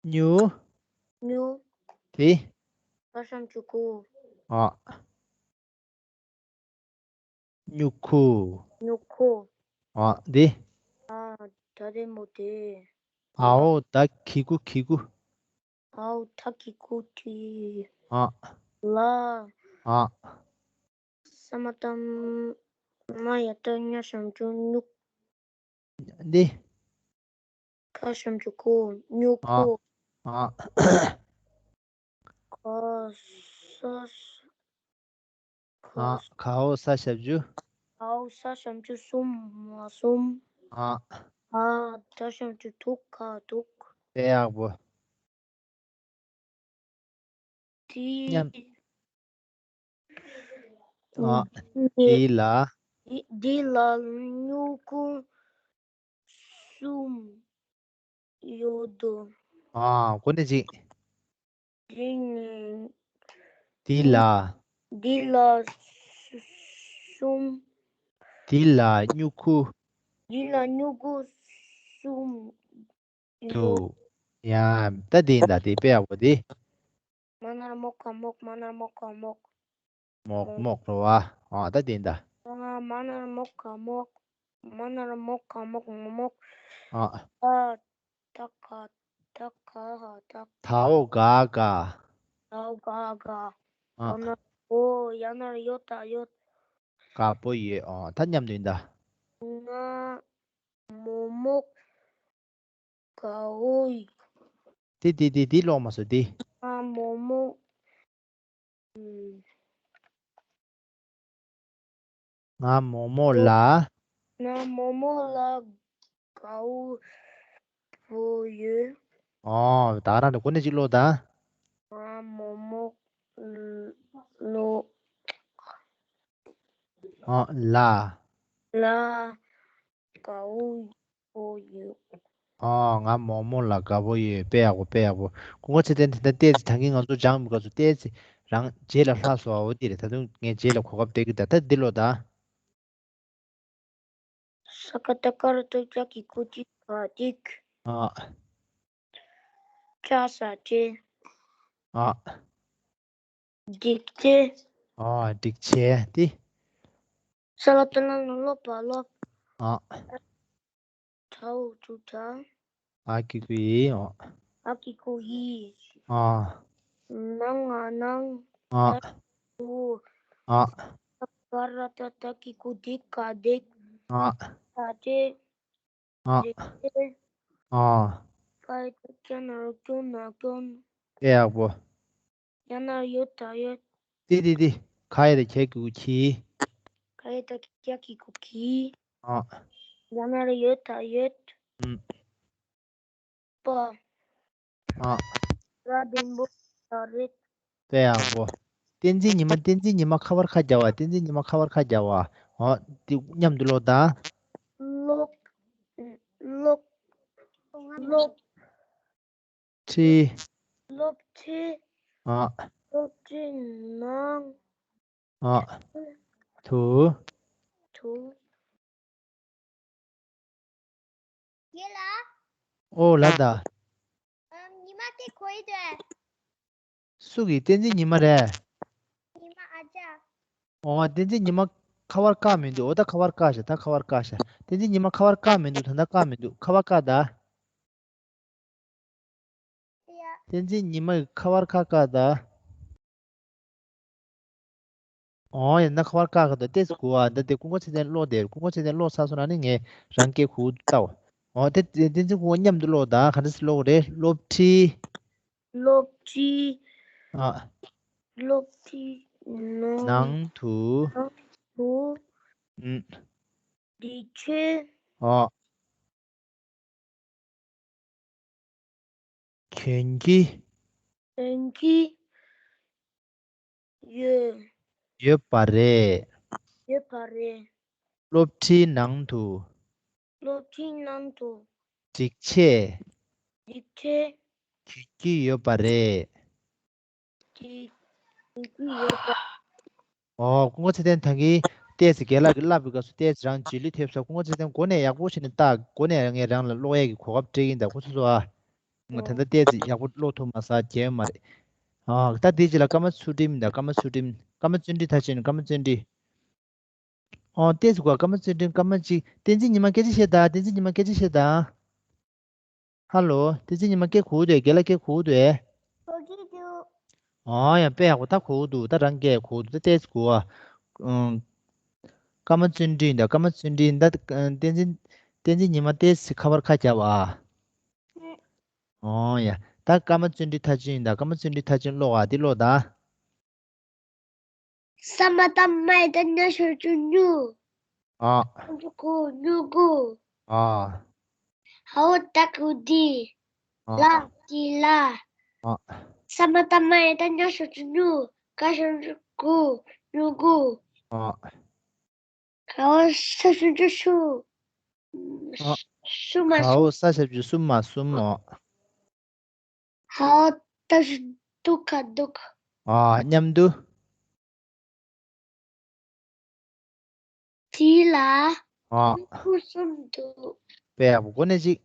སྨྱུ། སྨྱུ། དེ། ག་ཞབས་ཀྱུ་གུ། ཨ། སྨྱུ་གུ། སྨྱུ་གུ། ཨ། དེ། ཨ། ད་ལྟད་མོ་དེ། ཨའོ་ད་གི་གུ་གི་གུ། ཨའོ་ད་གི་གུ་དེ། ཨ། ལ། ཨ། ས་མ་བཏགས་སྨ་ཡ་བཏགས་སྨྱ་ཞབས་ཀྱུ་སྨྱུག་འདི། ག་ཞབས་ཀྱུ་གུ། སྨྱུ་ཨ། གུ། ཨ། ག་ས་ས། ཨ། ག་གའོ་ས་ཞབས་ཀྱུ། གའོ་ས་ཞབས་ཀྱུ་གསུམ། མ་གསུམ། ཨ། ཨ། ད་ཞབས་ཀྱུ་དུག་ག་དུག་དཔེ་ཡག་པོ། དེ། མཉམ། ཨ། དེ་ལ། དེ་ལ་སྨྱུ་གུ་གསུམ་ཡོད་དོ། ཨ། གོ་ནས་ཅི། དེ་ནས། དེ་ལ། དེ་ལ་གསུམ། དེ་ལ་སྨྱུ་གུ། དེ་ལ་སྨྱུ་གུ་གསུམ། འདུག་ཡ། ད་དེ་ཡིན་ད། དེ་དཔེ་ཡག་པོ་དེ། མ་ན་རོ་མོ་ག་མོག་མ་ན་རོ་མོ་ག་མོག་མོག་མོག་རོ་བ། ཨ། ད་དེ་ཡིན་ད། མ་ན་རོ་མོ་ག་མོག་མ་ན་རོ་མོ་ག་མོག་མོག་མོག་ཨ། ད་ད་ག་ད་ག་ཧ་ད། དའོ་ག་ག་ད་ག་ག་ཨ། ཨོ་ན་ཨོ་ཡ་ན་རོ་ཡོ་ད་ཡོད། དཀར་པོ་ཡོད། ཨོ། ད་མཉམ་དུ་ཡིན་ད། ང་མོ་མོ་དགའ་བོ་ཡིན། དེ་དེ་དེ་དེ་ཀློག་མ་སོང་དེ། ང་མོ་མོ། ཨུམ། ང་མོ་མོ་ལ། ང་མོ་མོ་ལ་དགའ་བོ་ཡོད། ཨོ། ད་རང་ནི་གོ་གནས་ཅིག་ཀློག་དང་། ང་མོག་མོག་ལ། ཨོ། ལ། ལ། དགའ་བོ་ཡོད། ཨོ། ང་མོག་མོག་ལ་དགའ་བོ་ཡོད། དཔེ་ཡག་པོ། དཔེ་ཡག་པོ། སྐུ་ངོ་ཚེ་བརྟན། དེ་ལྟར་ཏེས་ད་གིན་ང་ཚོ་སྦྱངས་མི་དགའ་ཚོ་ཏེས་རང་རྗེས་ལ་ལྷག་སོང་བ། འོ་དེ་རེད། ད་དུང་ངས་རྗེས་ལ་གོ་སྐབས་སྤྲད་ཀྱི། ད་ད་འདི་ཀློག་དང་། ས་ཀ་བཏགས་སྐ་ར་བཏགས་སྐྱ་གི་གུ་གཅིག་ག་གཅིག་ཨ། ཅ་ས་ཅེ། ཨ། སྒྲིག་ཆས། ཨ། སྒྲིག་ཆས་ཏེ། ས་ལ་བཏགས་སླ་ན་སློབ་པ་སློབ། ཨ། ཁྲའོ་ཁྲུ་ཁྲ། འ་གི་གུ་འི། ཨ། འ་གི་གུ་འི། ཨ། ནང་ང་ནང་། ཨ། ད་གི་གུ། ཨ། ཏ་ག་ར་བཏགས་ཏ་གི་གུ་དི་ག་དིག་ཨ། ཏ་ཏེ། ཨ། དིག་ཏེ། ཨ། ཀ་ཡ་བཏགས་ཀྱ་ན་རོ་ཀྱོ་ན་ཀྱོན། དཔེ་ཡག་པོ། ཡ་ན་རོ་ཡོ་ད་ཡོད། ཏི་ཏི་ཏི། ཁ་ཡ་བཏགས་ཁྱ་གི་གུ་ཁྱི། ཁ་ཡ་བཏགས་ཁྱ་གི་གུ་ཁྱི། ཨ། ཡ་ན་རོ་ཡོ་ད་ཡོད། ཨུམ། པ། ཨ། ར་བདེན་པོ་ད་རེད། དཔེ་ཡག་པོ། བསྟན་འཛིན་ཉི་མ། བསྟན་འཛིན་ཉི་མ་ཁ་པར་ཁ་རྒྱག་པ། བསྟན་འཛིན་ཉི་མ་ཁ་པར་ཁ་རྒྱག་པ། ཨོ། འདི་མཉམ་དུ་ཀློག་དང་། སློབ། སློབ། སློབ། ཁྲི། སློབ་ཁྲི། ཨ། སློབ་ཁྲིའི་ནང་། ཨ། དུ། དུ། ཡེ་ལ། ཨོ་ལ་ད། ཨམ། ཉི་མ་དེ་གོ་ཡི་དེ། སུ་གི། བསྟན་འཛིན་ཉི་མ་རེད། ཉི་མ་ཨ་ཅག་ཨོ། བསྟན་འཛིན་ཉི་མ་ཁ་པར་བཀག་མི་འདུག་ཨོ་ད་ཁ་པར་བཀག་ཤག་ད་ཁ་པར་བཀག་ཤག་བསྟན་འཛིན་ཉི་མ་ཁ་པར་བཀག་མི་འདུག་ད་ད་བཀག་མི་འདུག་ཁ་པར་བཀག་ད། ཡ། བསྟན་འཛིན་ཉི་མ་གི་ཁ་པར་ཁ་བཀག་ད། ཨོ་ཡ། ད་ཁ་པར་བཀག་ག་ད་ཏེས་གོ་ཨ། ད་དེ་སྐུ་ངོ་ཚེ་བརྟན་ཀློག་དེ། སྐུ་ངོ་ཚེ་བརྟན་ཀློག་ཚར་སོང་ན་ནི་ངས་རང་སྐད་གོ་ལྟ་བ། ཨོ་དེ་བསྟན་འཛིན་སྐུ་ངོ་མཉམ་དུ་ཀློག་ད། ག་འདྲ་སེ་ཀློག་རེད། སློབ་ཁྲིད། སློབ་ཁྲིད། ཨ། སློབ་ཁྲིད་ནང་། ནང་དུ། ནང་དུ། ཨུམ། སྒྲིག་ཆས། ཨ། གྱོན་གྱི། གྱོན་གྱི་ཡོད། ཡོད་པ་རེད། ཡོད་པ་རེད། སློབ་ཁྲིད་ནང་དུ། སློབ་ཁྲིད་ནང་དུ། སྒྲིག་ཆས། སྒྲིག་ཆས། གྱོན་གྱི་ཡོད་པ་རེད། སྒྲིག་གྱི་ཡོད་པ། ཨོ། སྐུ་ངོ་ཚེ་བརྟན་ད་གིན་ཏོག་ཙམ་རྒན་ལགས་ཀྱིས་བསླབ་པའི་སྐབས་སུ་ཏོག་ཙམ་རང་འཇུས་ལུས་ཐེབས་སོང་། སྐུ་ངོ་ཚེ་བརྟན་འགོ་ནས་ཡག་པོ་བྱས་ནས་ལྟ། འགོ་ནས་ངས་རང་ལ་ཀློག་ཡས་ཀྱི་གོ་སྐབས་སྤྲད་ཀྱིན་གདའ། ཁོ་ཚོ་ཚོ་ཨ། ང་ད་ལྟ་ཏོག་ཙམ་ཡག་པོ་ཀློག་ཐུབ་མ་སོང་། རྒྱལ་ཡོད་མ་རེད། ཨ། ད་དེའི་རྗེས་ལ་ཀརྨ་ཚུལ་ཁྲིམས་དང་། ཀརྨ་ཚུལ་ཁྲིམས། ཀརྨ་བརྩོན་འགྲུས་མཐར་ཕྱིན། ཀརྨ་བརྩོན་འགྲུས། ཨོ་ཏོག་ཙམ་གོ། ཀརྨ་བརྩོན་འགྲུས། ཀརྨ་ཅིག་བསྟན་འཛིན་ཉི་མ་སྐད་ཆ་བཤད་དང་། བསྟན་འཛིན་ཉི་མ་སྐད་ཆ་བཤད་དང་། ཧ་ལོ། བསྟན་འཛིན་ཉི་མ་སྐད་གོ་གི་འདུག་རྒན་ལགས་སྐད་གོ་གི་འདུག་གོ་གི་འདུག་ཨོ་ཡ། དཔེ་ཡག་པོ། ད་གོ་གི་འདུག་ད་རང་སྐད་གོ་གི་འདུག་ད་ཏོག་ཙམ་གོ་ཨ། ཨང་། ཀརྨ་བརྩོན་འགྲུས་དང་། ཀརྨ་བརྩོན་འགྲུས་ད། བསྟན་འཛིན། བསྟན་འཛིན་ཉི་མ་ཏོག་ཙམ་ཁ་པར་ཁ་རྒྱབ་ཨ། ཨོ་ཡ། ད་ཀརྨ་བརྩོན་འགྲུས་མཐར་ཕྱིན་དང་། ཀརྨ་བརྩོན་འགྲུས་མཐར་ཕྱིན་ཀློག་ཨ། འདི་ཀློག་དང་། ས་མ་བཏགས་སྨ་ཡ་བཏགས་སྨྱ་ཞབས་ཀྱུ་སྨྱུ། ཨ། ཞབས་ཀྱུ་གུ། སྨྱུ་གུ། ཨ། འ་འོག་ད་གི་གུ་འདི། ཨ། ལ་འདི་ལ། ཨ། ས་མ་བཏགས་སྨ་ཡ་བཏགས་སྨྱ་ཞབས་ཀྱུ་སྨྱུ། ག་ཞབས་ཀྱུ་གུ། སྨྱུ་གུ། ཨ། ག་འོག་ས་ཞབས་ཀྱུ་གསུ། ཨ། གསུ་མ་ག་གསུམ། འོག་ས་ཞབས་ཀྱུ་གསུ་མ་གསུམ། ཨ། འ་འོག་ད་ཞབས་ཀྱུ་དུ་ག་གདུགས། ཨ། མཉམ་དུ། འདི་ལ། ཨ། སྨྱུ་གུ་གསུམ་འདུག་དཔེ་ཡག་པོ། གོ་གནས་ཅིག་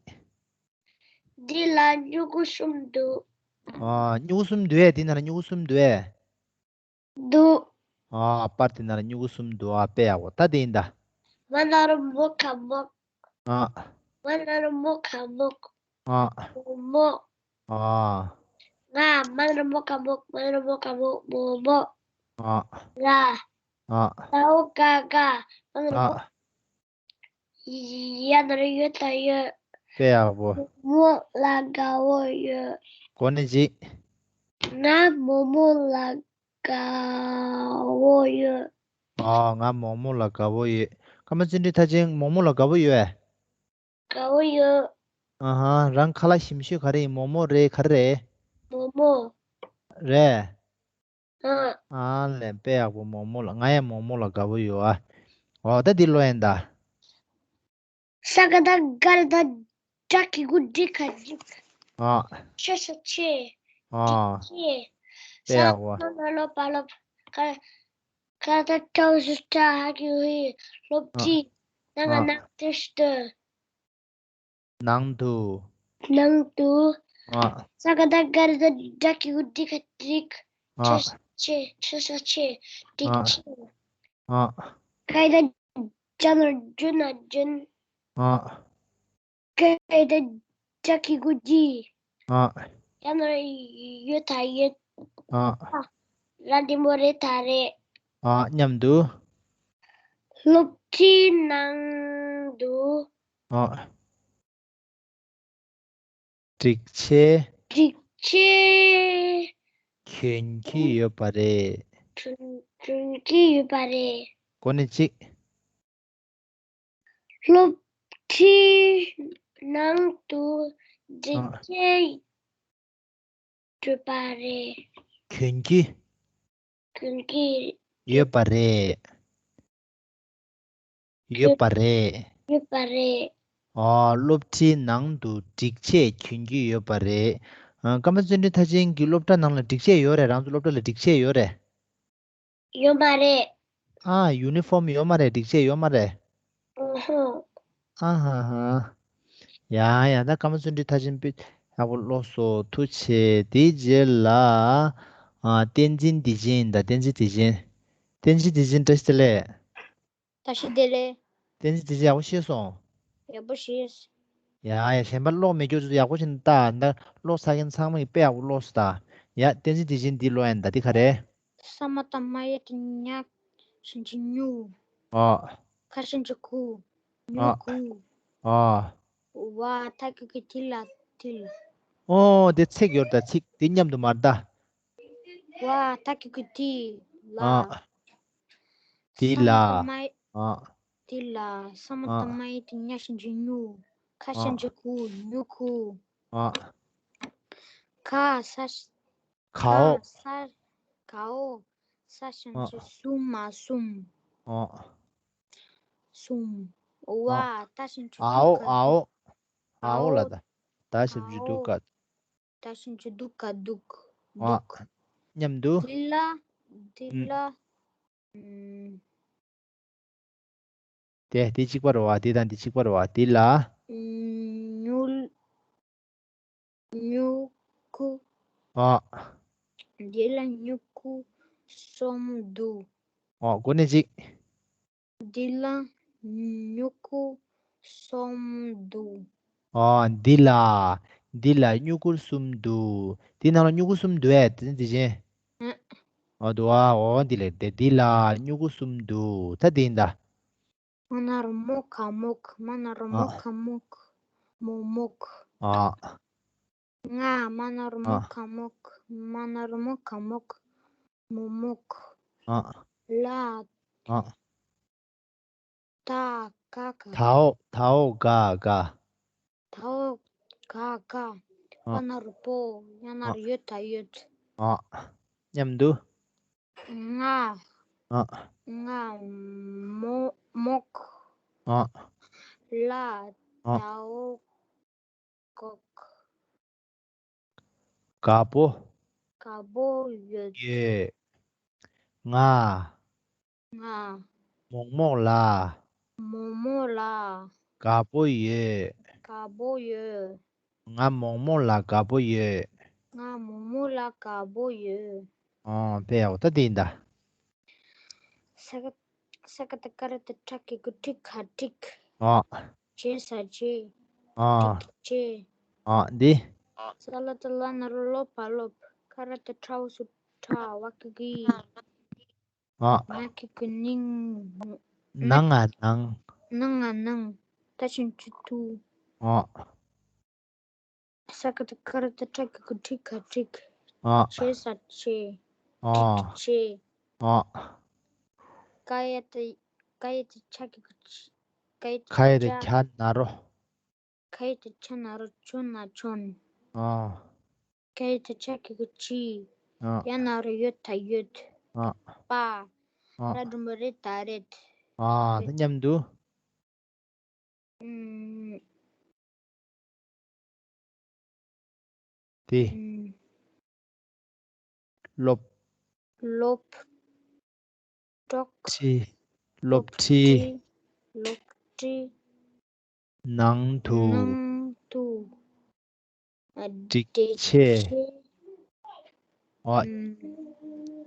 འདི་ལ་སྨྱུ་གུ་གསུམ་འདུག་ཨ། སྨྱུ་གུ་གསུམ་འདུག་ཨེ། འདི་ན་ལ་སྨྱུ་གུ་གསུམ་འདུག་ཨེ། འདུག་ཨ། པར་དེ་ན་ལ་སྨྱུ་གུ་གསུམ་འདུག་ཨ། དཔེ་ཡག་པོ། ད་དེ་ཡིན་ད། མ་ན་རོ་མོ་ག་མོག་ཨ། མ་ན་རོ་མོ་ག་མོག་ཨ། མོ་མོ། ཨ། ང་། མ་ན་རོ་མོ་ག་མོག་མ་ན་རོ་མོ་ག་མོག་མོ་མོ། ཨ། ར། ཨ། ད་འོག་ག་ག་མ་ན་རོ་མོ། ཨ། ཡ་ན་རོ་ཡོ་ད་ཡོད། དཔེ་ཡག་པོ། མོ་ལ་དགའ་བོ་ཡོད། གོ་གནས་ཅིག་ང་མོག་མོག་ལ་དགའ་བོ་ཡོད། ཨ། ང་མོག་མོག་ལ་དགའ་བོ་ཡོད། ཀརྨ་བརྩོན་འགྲུས་མཐར་ཕྱིན་མོག་མོག་ལ་དགའ་བོ་ཡོད་ཨེ། དགའ་བོ་ཡོད། ཨ་ཧ། རང་ཁ་ལག་ཞིམ་ཤོས་ག་རེ་ཡིན། མོག་མོག་རེད། ག་རེ་རེད། མོག་མོག་རེད། ཨ། ཨ་ལས། དཔེ་ཡག་པོ། མོག་མོག་ལ། ང་ཡང་མོག་མོག་ལ་དགའ་པོ་ཡོད་ཨ། འོ་ད་འདི་ཀློག་ཡིན་ད། ས་ག་བཏགས་སྒ་ར་བཏགས་སྒྲ། གི་གུ་འགྲི་ག་འགྲིག་ཨ། ཤ་ཤ་ཤེ། ཨ། འགྲིག་ཤེས། དཔེ་ཡག་པོ། ས་ན་ན་ལོ་པ་ལོ། ཁ་ཁ་ཏ་ཁྲའོ་སུ་ཁྲ། ཧ་གི་ཧུ་ཧི། སློབ་ཨ། ཁྲིད། ན་ང་ཨ། ན་ཏི་ཤ་ཏི། ནང་དུ། ནང་དུ། ཨ། ས་ག་བཏགས་སྒ་ར་བཏགས་སྒྲ། གི་གུ་འགྲི་ག་འགྲིག་ཨ། ཤ་ཤ་ཤེ། ཤ་ཤ་ཤེ། འགྲིག་ཨ། ཤེས། ཨ། ག་ཡ་བཏགས་གྱ་ན་རོ་གྱུ་ན་གྱུན། ཨ། ག་ཡ་བཏགས་གྱ་གི་གུ་གྱི། ཨ། ཡ་ན་རོ་ཡོ་ད་ཡོད། ཨ། ར་འགྲེང་བུ་རེ་ད་རེད། ཨ། མཉམ་དུ། སློབ་ཁྲིད་ནང་དུ། ཨ། སྒྲིག་ཆས། སྒྲིག་ཆས། གྱོན་གྱི་ཡོད་པ་རེད། གྱོན་གྱོན་གྱི་ཡོད་པ་རེད། གོ་ནི་གཅིག་སློབ་ཁྲིད་ནང་དུ་སྒྲིག་ཨ། ཆས་ཡོད་པ་རེད། གྱོན་གྱི་གྱོན་གྱི་ཡོད་པ་རེད། ཡོད་པ་རེད། ཡོད་པ་རེད། ཨ། སློབ་ཁྲིད་ནང་དུ་སྒྲིག་ཆས་གྱོན་གྱི་ཡོད་པ་རེད། ཨ། ཀརྨ་བརྩོན་འགྲུས་མཐར་ཕྱིན་གྱི་སློབ་གྲྭ་ནང་ལ་སྒྲིག་ཆས་ཡོད་རེད། རང་ཚོ་སློབ་གྲྭ་ལ་སྒྲིག་ཆས་ཡོད་རེད། ཡོད་མ་རེད། ཨ། ཡུ་ནི་ཧྥོམ་ཡོད་མ་རེད། སྒྲིག་ཆས་ཡོད་མ་རེད། ཨུ་ཧུ། ཨ་ཧ་ཧ། ཡ་ཡ། ད་ཀརྨ་བརྩོན་འགྲུས་མཐར་ཕྱིན་དཔེ་ཡག་པོ་ཀློག་སོང་། ཐུགས་རྗེ་ཆེ། དེའི་རྗེས་ལ། ཨ། བསྟན་འཛིན་བདེ་ཆེན་ཡིན་ད། བསྟན་འཛིན་བདེ་ཆེན། བསྟན་འཛིན་བདེ་ཆེན་བཀྲ་ཤིས་བདེ་ལེགས། བཀྲ་ཤིས་བདེ་ལེགས། བསྟན་འཛིན་བདེ་ཆེན་ཡག་པོ་ཤེས་སོང་། ཡག་པོ་ཤེས། ཡ་ཡ། གཞན་པ་ཀློག་མེད་རྒྱུ་ཚོ་ཡག་པོ་ཞིག་ལྟ་ད། ཀློག་ཚར་མཁན་ཚང་མས་དཔེ་ཡག་པོ་ཀློག་སོང་ད། ཡ། བསྟན་འཛིན་བདེ་ཆེན་འདི་ཀློག་ཡིན་ད། འདི་ག་རེད། ས་མ་བཏགས་སྨ་ཡ་བཏགས་སྨྱ། ཞབས་ཀྱུ་སྨྱུ། ཨ། ཁ་ཞབས་ཀྱུ་ཁུ། སྨྱུ་ཨ། ཁུ། ཨ། ཝ་ཐ་གི་གུ་ཐི་ལ། ཐིལ། ཨོ། དེ་ཚེག་ཡོད་ད། ཚེག་དེ་མཉམ་དུ་མ་རེད་ད། ཝ་ཐ་གི་གུ་ཐི་ལ། ཨ། ཐི་ལ། ས་མ་བཏགས་སྨ། ཨ། ཐི་ལ། ས་མ་བཏགས་ཨ། སྨ་ཡ་བཏགས་སྨྱ། ཞབས་ཀྱུ་སྨྱུ། ཁ་ཨ། ཞབས་ཀྱུ་ཁུ། སྨྱུ་ཁུ། ཨ། ཁ་ས། གའོ། ཁ་ས། གའོ། ས་ཞབས་ཀྱུ་ཨ། སུ། སྨ་སྲུམ། ཨ། སྲུམ། ཝ། ཨ། ད་ཞབས་ཀྱུ་ཨའོ། དུ་ག་ཨའོ། ཨའོ་ལ་ད། ད་ཞབས་ཀྱུ་དུ་ག་ཨའོ། ད་ཞབས་ཀྱུ་དུ་ག་དུག་ཨ། དུག་མཉམ་དུ། འདི་ལ། འདི་ཨུམ། ལ། ཨུམ། དེ་དེ་གཅིག་པ་རེད་བ། དེ་དང་དེ་གཅིག་པ་རེད་བ། དེ་ལ། སྨྱུ། སྨྱུ་གུ། ཨ། དེ་ལ་སྨྱུ་གུ་གསུམ་འདུག་ཨ། གོ་ནི་གཅིག་འདི་ལ་སྨྱུ་གུ་གསུམ་འདུག་ཨ། འདི་ལ། འདི་ལ་སྨྱུ་གུ་གསུམ་འདུག་འདི་ནང་ལ་སྨྱུ་གུ་གསུམ་འདུག་ཨེ། དེ་ནི་དེ་ཅན། ཨ། འདུག་ཨ། འོ་འདི་ལས་དེ། འདི་ལ་སྨྱུ་གུ་གསུམ་འདུག་ད་དེ་ཡིན་ད། མ་ན་རོ་མོ་ག་མོག་མ་ན་རོ་མོ་ཨ། ག་མོག་མོག་མོག་ཨ། ང་། མ་ན་རོ་མོ་ཨ། ག་མོག་མ་ན་རོ་མོ་ག་མོག་མོག་མོག་ཨ། ལ། ཨ། ད་ག་ག་དའོ། དའོ་ག་ག་དའོ་ག་ག་ཨ། པ་ན་རོ་པོ། ཡ་ན་ཨ། རོ་ཡོ་ད་ཡོད། ཨ། མཉམ་དུ། ང་། ཨ། ང་། མོ་མོག་ཨ། ལ། ཨ། དའོ་གོག་དགའ་པོ། དགའ་པོ་ཡོད། ཡོད། ང་། ང་། མོག་མོག་ལ། མོག་མོག་ལ། དགའ་པོ་ཡོད། དགའ་པོ་ཡོད། ང་མོག་མོག་ལ་དགའ་པོ་ཡོད། ང་མོག་མོག་ལ་དགའ་པོ་ཡོད། ཨོ། དཔེ་ཡག་པོ། ད་དེ་ཡིན་ད། ས་ག་ས་ག་བཏགས་སྒ་ར་བཏགས་སྒྲ། གི་གུ་སྒྲི་ག་སྒྲིག་ཨོ། བྱེད་ས་བྱེད། ཨོ། སྒྲིག་བྱེད། ཨོ། འདི། ས་ལ་བཏགས་སླ་ན་རོ་སློ་བ་སློབ། ཁ་ར་བཏགས་ཁྲའོ་སུ་ཁྲ། བ་གི་གུ་གི། ཨོ། ན་གི་གུ་གཉིས། ན་ང་ནང་། ན་ང་ནང་། ད་ཞབས་ཀྱུ་དུ། ཨོ། ས་ག་བཏགས་སྒ་ར་བཏགས་སྒྲ། གི་གུ་སྒྲི་ག་སྒྲིག་ཨོ། བྱེད་ས་བྱེད། ཨོ། སྒྲིག་བྱེད། ཨོ། ཀ་ཡ་བཏགས། ཀ་ཡ་བཏགས་ཀྱ། གི་གུ་ཀྱི། ཀ་ཡ་བཏགས་ཀྱ། ཁ་ཡ་བཏགས་ཁྱ་ན་རོ། ཁ་ཡ་བཏགས་ཁ་ན་རོ་ཁྱོ་ན་ཁྱོན། ཨ། ཁ་ཡ་བཏགས་ཁྱ་གི་གུ་ཁྱི། ཨ། ཡ་ན་རོ་ཡོ་ད་ཡོད། ཨ། པ། ཨ། ར་འགྲེང་བུ་རེ་ད་རེད། ཨ། ད་མཉམ་དུ། ཨུམ། དེ། ཨུམ། སློབ། སློབ། གྲོགས། ཁྲི། སློབ་ཁྲི། སློབ་ཁྲི། ནང་དུ། ནང་དུ། ཨ། སྒྲིག་སྒྲིག་ཆས། ཆས། ཨ། ཨུམ།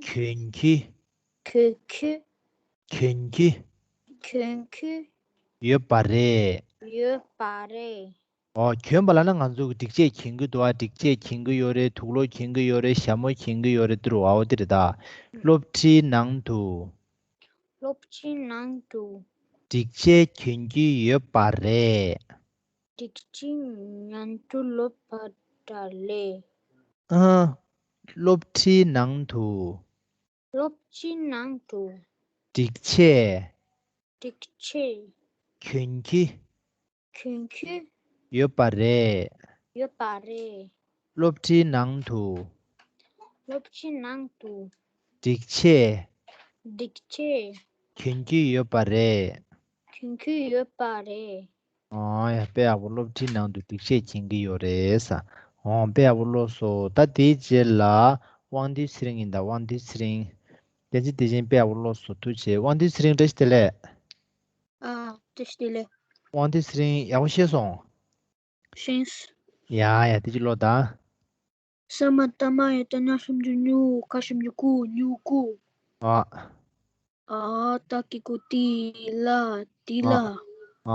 གྱོན་གྱི། གྱོན་གྱི། གྱོན་གྱི། གྱོན་གྱི། ཡོད་པ་རེད། ཡོད་པ་རེད། ཨོ། གྱོན་པ་ལབ་ན་ང་ཚོ་གི་སྒྲིག་ཆས་གྱོན་གྱི་འདུག་ཨ། སྒྲིག་ཆས་གྱོན་གྱི་ཡོད་རེད། དུག་ལོག་གྱོན་གྱི་ཡོད་རེད། ཞྭ་མོ་གྱོན་གྱི་ཡོད་རེད། དེ་རུ་ཨོ་དེ་རེད་ད། སློབ་ཁྲིའི་ནང་དུ། སློབ་ཁྲིའི་ནང་དུ། སྒྲིག་ཆས་གྱོན་གྱི་ཡོད་པ་རེད། སྒྲིག་ཆས་ནང་དུ་སློབ་པ་འདྲ་ལེ། ཨ། སློབ་ཁྲིའི་ནང་དུ། སློབ་ཁྲིའི་ནང་དུ། སྒྲིག་ཆས། སྒྲིག་ཆས། གྱོན་གྱི། གྱོན་གྱི། ཡོད་པ་རེད། ཡོད་པ་རེད། སློབ་ཁྲིའི་ནང་དུ། སློབ་ཁྲིའི་ནང་དུ། སྒྲིག་ཆས། སྒྲིག་ཆས། གྱོན་གྱི་ཡོད་པ་རེད། གྱོན་གྱི་ཡོད་པ་རེད། ཨོ་ཡ། དཔེ་ཡག་པོ། སློབ་ཁྲིའི་ནང་དུ་སྒྲིག་ཆས་གྱོན་གྱི་ཡོད་རེད་ཟེར། ཨོ། དཔེ་ཡག་པོ་ཀློག་སོང་། ད་དེའི་རྗེས་ལ་དབང་འདུས་ཚེ་རིང་ཡིན་ད། དབང་འདུས་ཚེ་རིང་། བསྟན་འཛིན་བདེ་ཆེན། དཔེ་ཡག་པོ་ཀློག་སོང་། ཐུགས་རྗེ་ཆེ། དབང་འདུས་ཚེ་རིང་བཀྲ་ཤིས་བདེ་ལེགས། ཨ། བཀྲ་ཤིས་བདེ་ལེགས། དབང་འདུས་ཚེ་རིང་ཡག་པོ་ཤེས་སོང་། ཤེས། ཡ་ཡ། དེ་ཅིག་ཀློག་དང་། ས་མ་བཏགས་སྨ་ཡ་བཏགས་སྨྱ་ཞབས་ཀྱུ་སྨྱུ། ཀ་ཞབས་ཀྱུ་ཀུ། སྨྱུ་གུ། ཨ། ཨ་བཏགས་གི་གུ་ཏི། ལ། ཏི་ལ། ཨ། ཨ།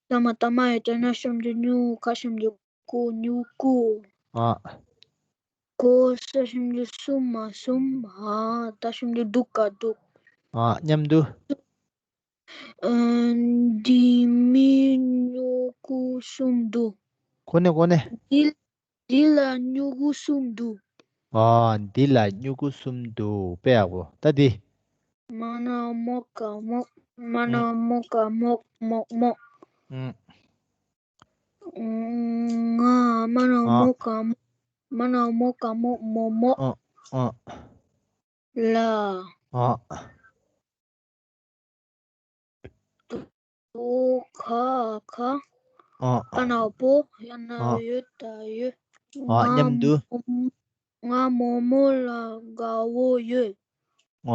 ས་མ་བཏགས་སྨ་ཡ་བཏགས་སྨྱ་ཞབས་ཀྱུ་སྨྱུ། ཀ་ཞབས་ཀྱུ་ཀོ། སྨྱུ་གུ། ཨ། གོ་ས་ཞབས་ཀྱུ་གུ་སྨ་གསུམ། ཨ་བཏགས་ཞབས་ཀྱུ་གུ་དུ་ག་དུག། ཨ། མཉམ་དུ། ཨ། འདི་མི་སྨྱུ་གུ་གསུམ་འདུག། གོ་ནས་གོ་ནས། འདི། འདི་ལ་སྨྱུ་གུ་གསུམ་འདུག། ཨ། འདི་ལ་སྨྱུ་གུ་གསུམ་འདུག། དཔེ་ཡག་པོ། ད་འདི། མ་ན་མོ་ག་མོག། མ་ན་མོ་ག་མོག། མོག་མོག། ཨུམ། ང་། མ་ན་མོ་ག་མོ། མ་ན་མོ་ག་མོ། མོ་མོ། ཨ། ཨ། ལ། ཨ། དོ་ག་ག། ཨ། པ་ན་པོ། ཡ་ན་ཡོ་ད་ཡོད། ཨ། མཉམ་དུ། ང་མོག་མོག་ལ་དགའ་བོ་ཡོད། ཨ།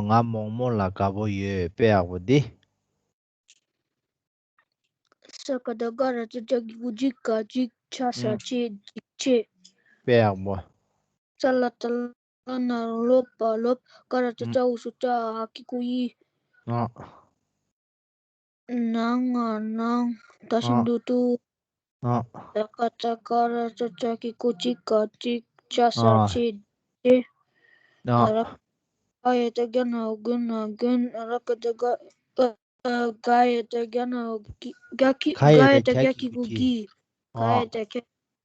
ང་མོག་མོག་ལ་དགའ་བོ་ཡོད། དཔེ་ཡག་པོ་འདི། ས་ཀ་བཏགས་སྐ་ར་བཏགས་སྐྱ་གི་གུ་གྱི། སྐྱིད། ཆ་ས་ཆེད། སྐྱིད་ཆེད། དཔེ་ཡག་པོ། ས་ལ་བཏགས་སླ་ན་རོ་སློབ་པ་སློབ། ཀ་ར་བཏགས་སྐྱ་འོག་སུ་སྐྱ། འ་གི་གུ་འི། ཨ། ནང་ང་ནང་། ད་ཞབས་ཀྱུ་དུ། ཨ། ད་ག་བཏགས་སྐ་ར་བཏགས་སྐྱ་གི་གུ་གྱི། སྐྱིད། ཆ་ས་ཆེད། ཆེད། ཨ། ར། ག་ཡ་བཏགས་གྱ་ན་འོག་གྱུ་ན་གྱུན། ར་ག་བཏགས་ག། ག་ཡ་བཏགས་གྱ་ན་འོག་གྱི། གྱ་གི། ག་ཡ་བཏགས་གྱ་གི་གུ་གྱི། ག་ཡ་བཏགས་གྱ་གི་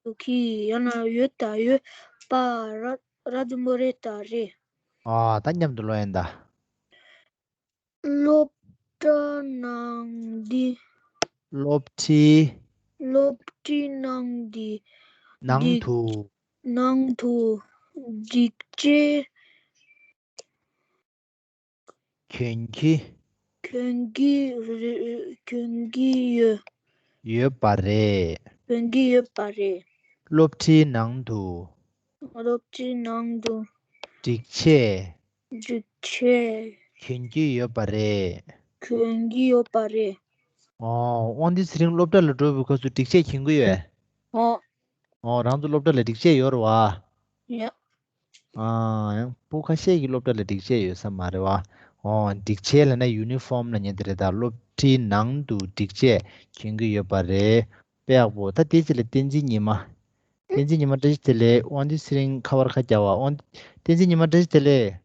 གུ་གྱི། ཡ་ན་ཡོ་ད་ཡོད། པ། ར། ར་འགྲེང་བུ་རེ་ད་རེད། ཨ། ད་མཉམ་དུ་ཀློག་ཡིན་ད། སློབ་གྲྭ་ནང་འདི། སློབ་ཁྲིད། སློབ་ཁྲིད་ནང་འདི། ནང་འདི་དུ། ནང་དུ། སྒྲིག་ཆས། གྱོན་གྱི། གྱོན་གྱི་རེ། གྱོན་གྱི་ཡོད། ཡོད་པ་རེད། གྱོན་གྱི་ཡོད་པ་རེད། སློབ་ཁྲིད་ནང་དུ། སློབ་ཁྲིད་ནང་དུ། སྒྲིག་ཆས། སྒྲིག་ཆས། གྱོན་གྱི་ཡོད་པ་རེད། གྱོན་གྱི་ཡོད་པ་རེད། ཨོ། དབང་འདུས་ཚེ་རིང་སློབ་གྲྭ་ལ་འགྲོ་བའི་སྐབས་སུ་སྒྲིག་ཆས་གྱོན་གྱི་ཡོད། ཨོ། ཨོ། རང་ཚོ་སློབ་གྲྭ་ལ་སྒྲིག་ཆས་ཡོད་རེད་བ། ཡ། ཨ། ཡང་སྤུ་ཁ་ཤས་ཀྱི་སློབ་གྲྭ་ལ་སྒྲིག་ཆས་ཡོད་ས་མ་རེད་བ། ཨོ། སྒྲིག་ཆས་ལབ་ན་ཡུ་ནི་ཧྥོམ་ལབ་མཁན་དེ་རེད་ད། སློབ་ཁྲིད་ནང་དུ་སྒྲིག་ཆས་གྱོན་གྱི་ཡོད་པ་རེད། དཔེ་ཡག་པོ། ད་དེའི་རྗེས་ལ་བསྟན་འཛིན་ཉི་མ། བསྟན་འཛིན་ཉི་མ་བཀྲ་ཤིས་བདེ་ལེགས། དབང་འདུས་ཚེ་རིང་ཁ་བར་ཁ་རྒྱག་པ། དབང་། བསྟན་འཛིན་ཉི་མ་བཀྲ་ཤིས་བདེ་ལེགས།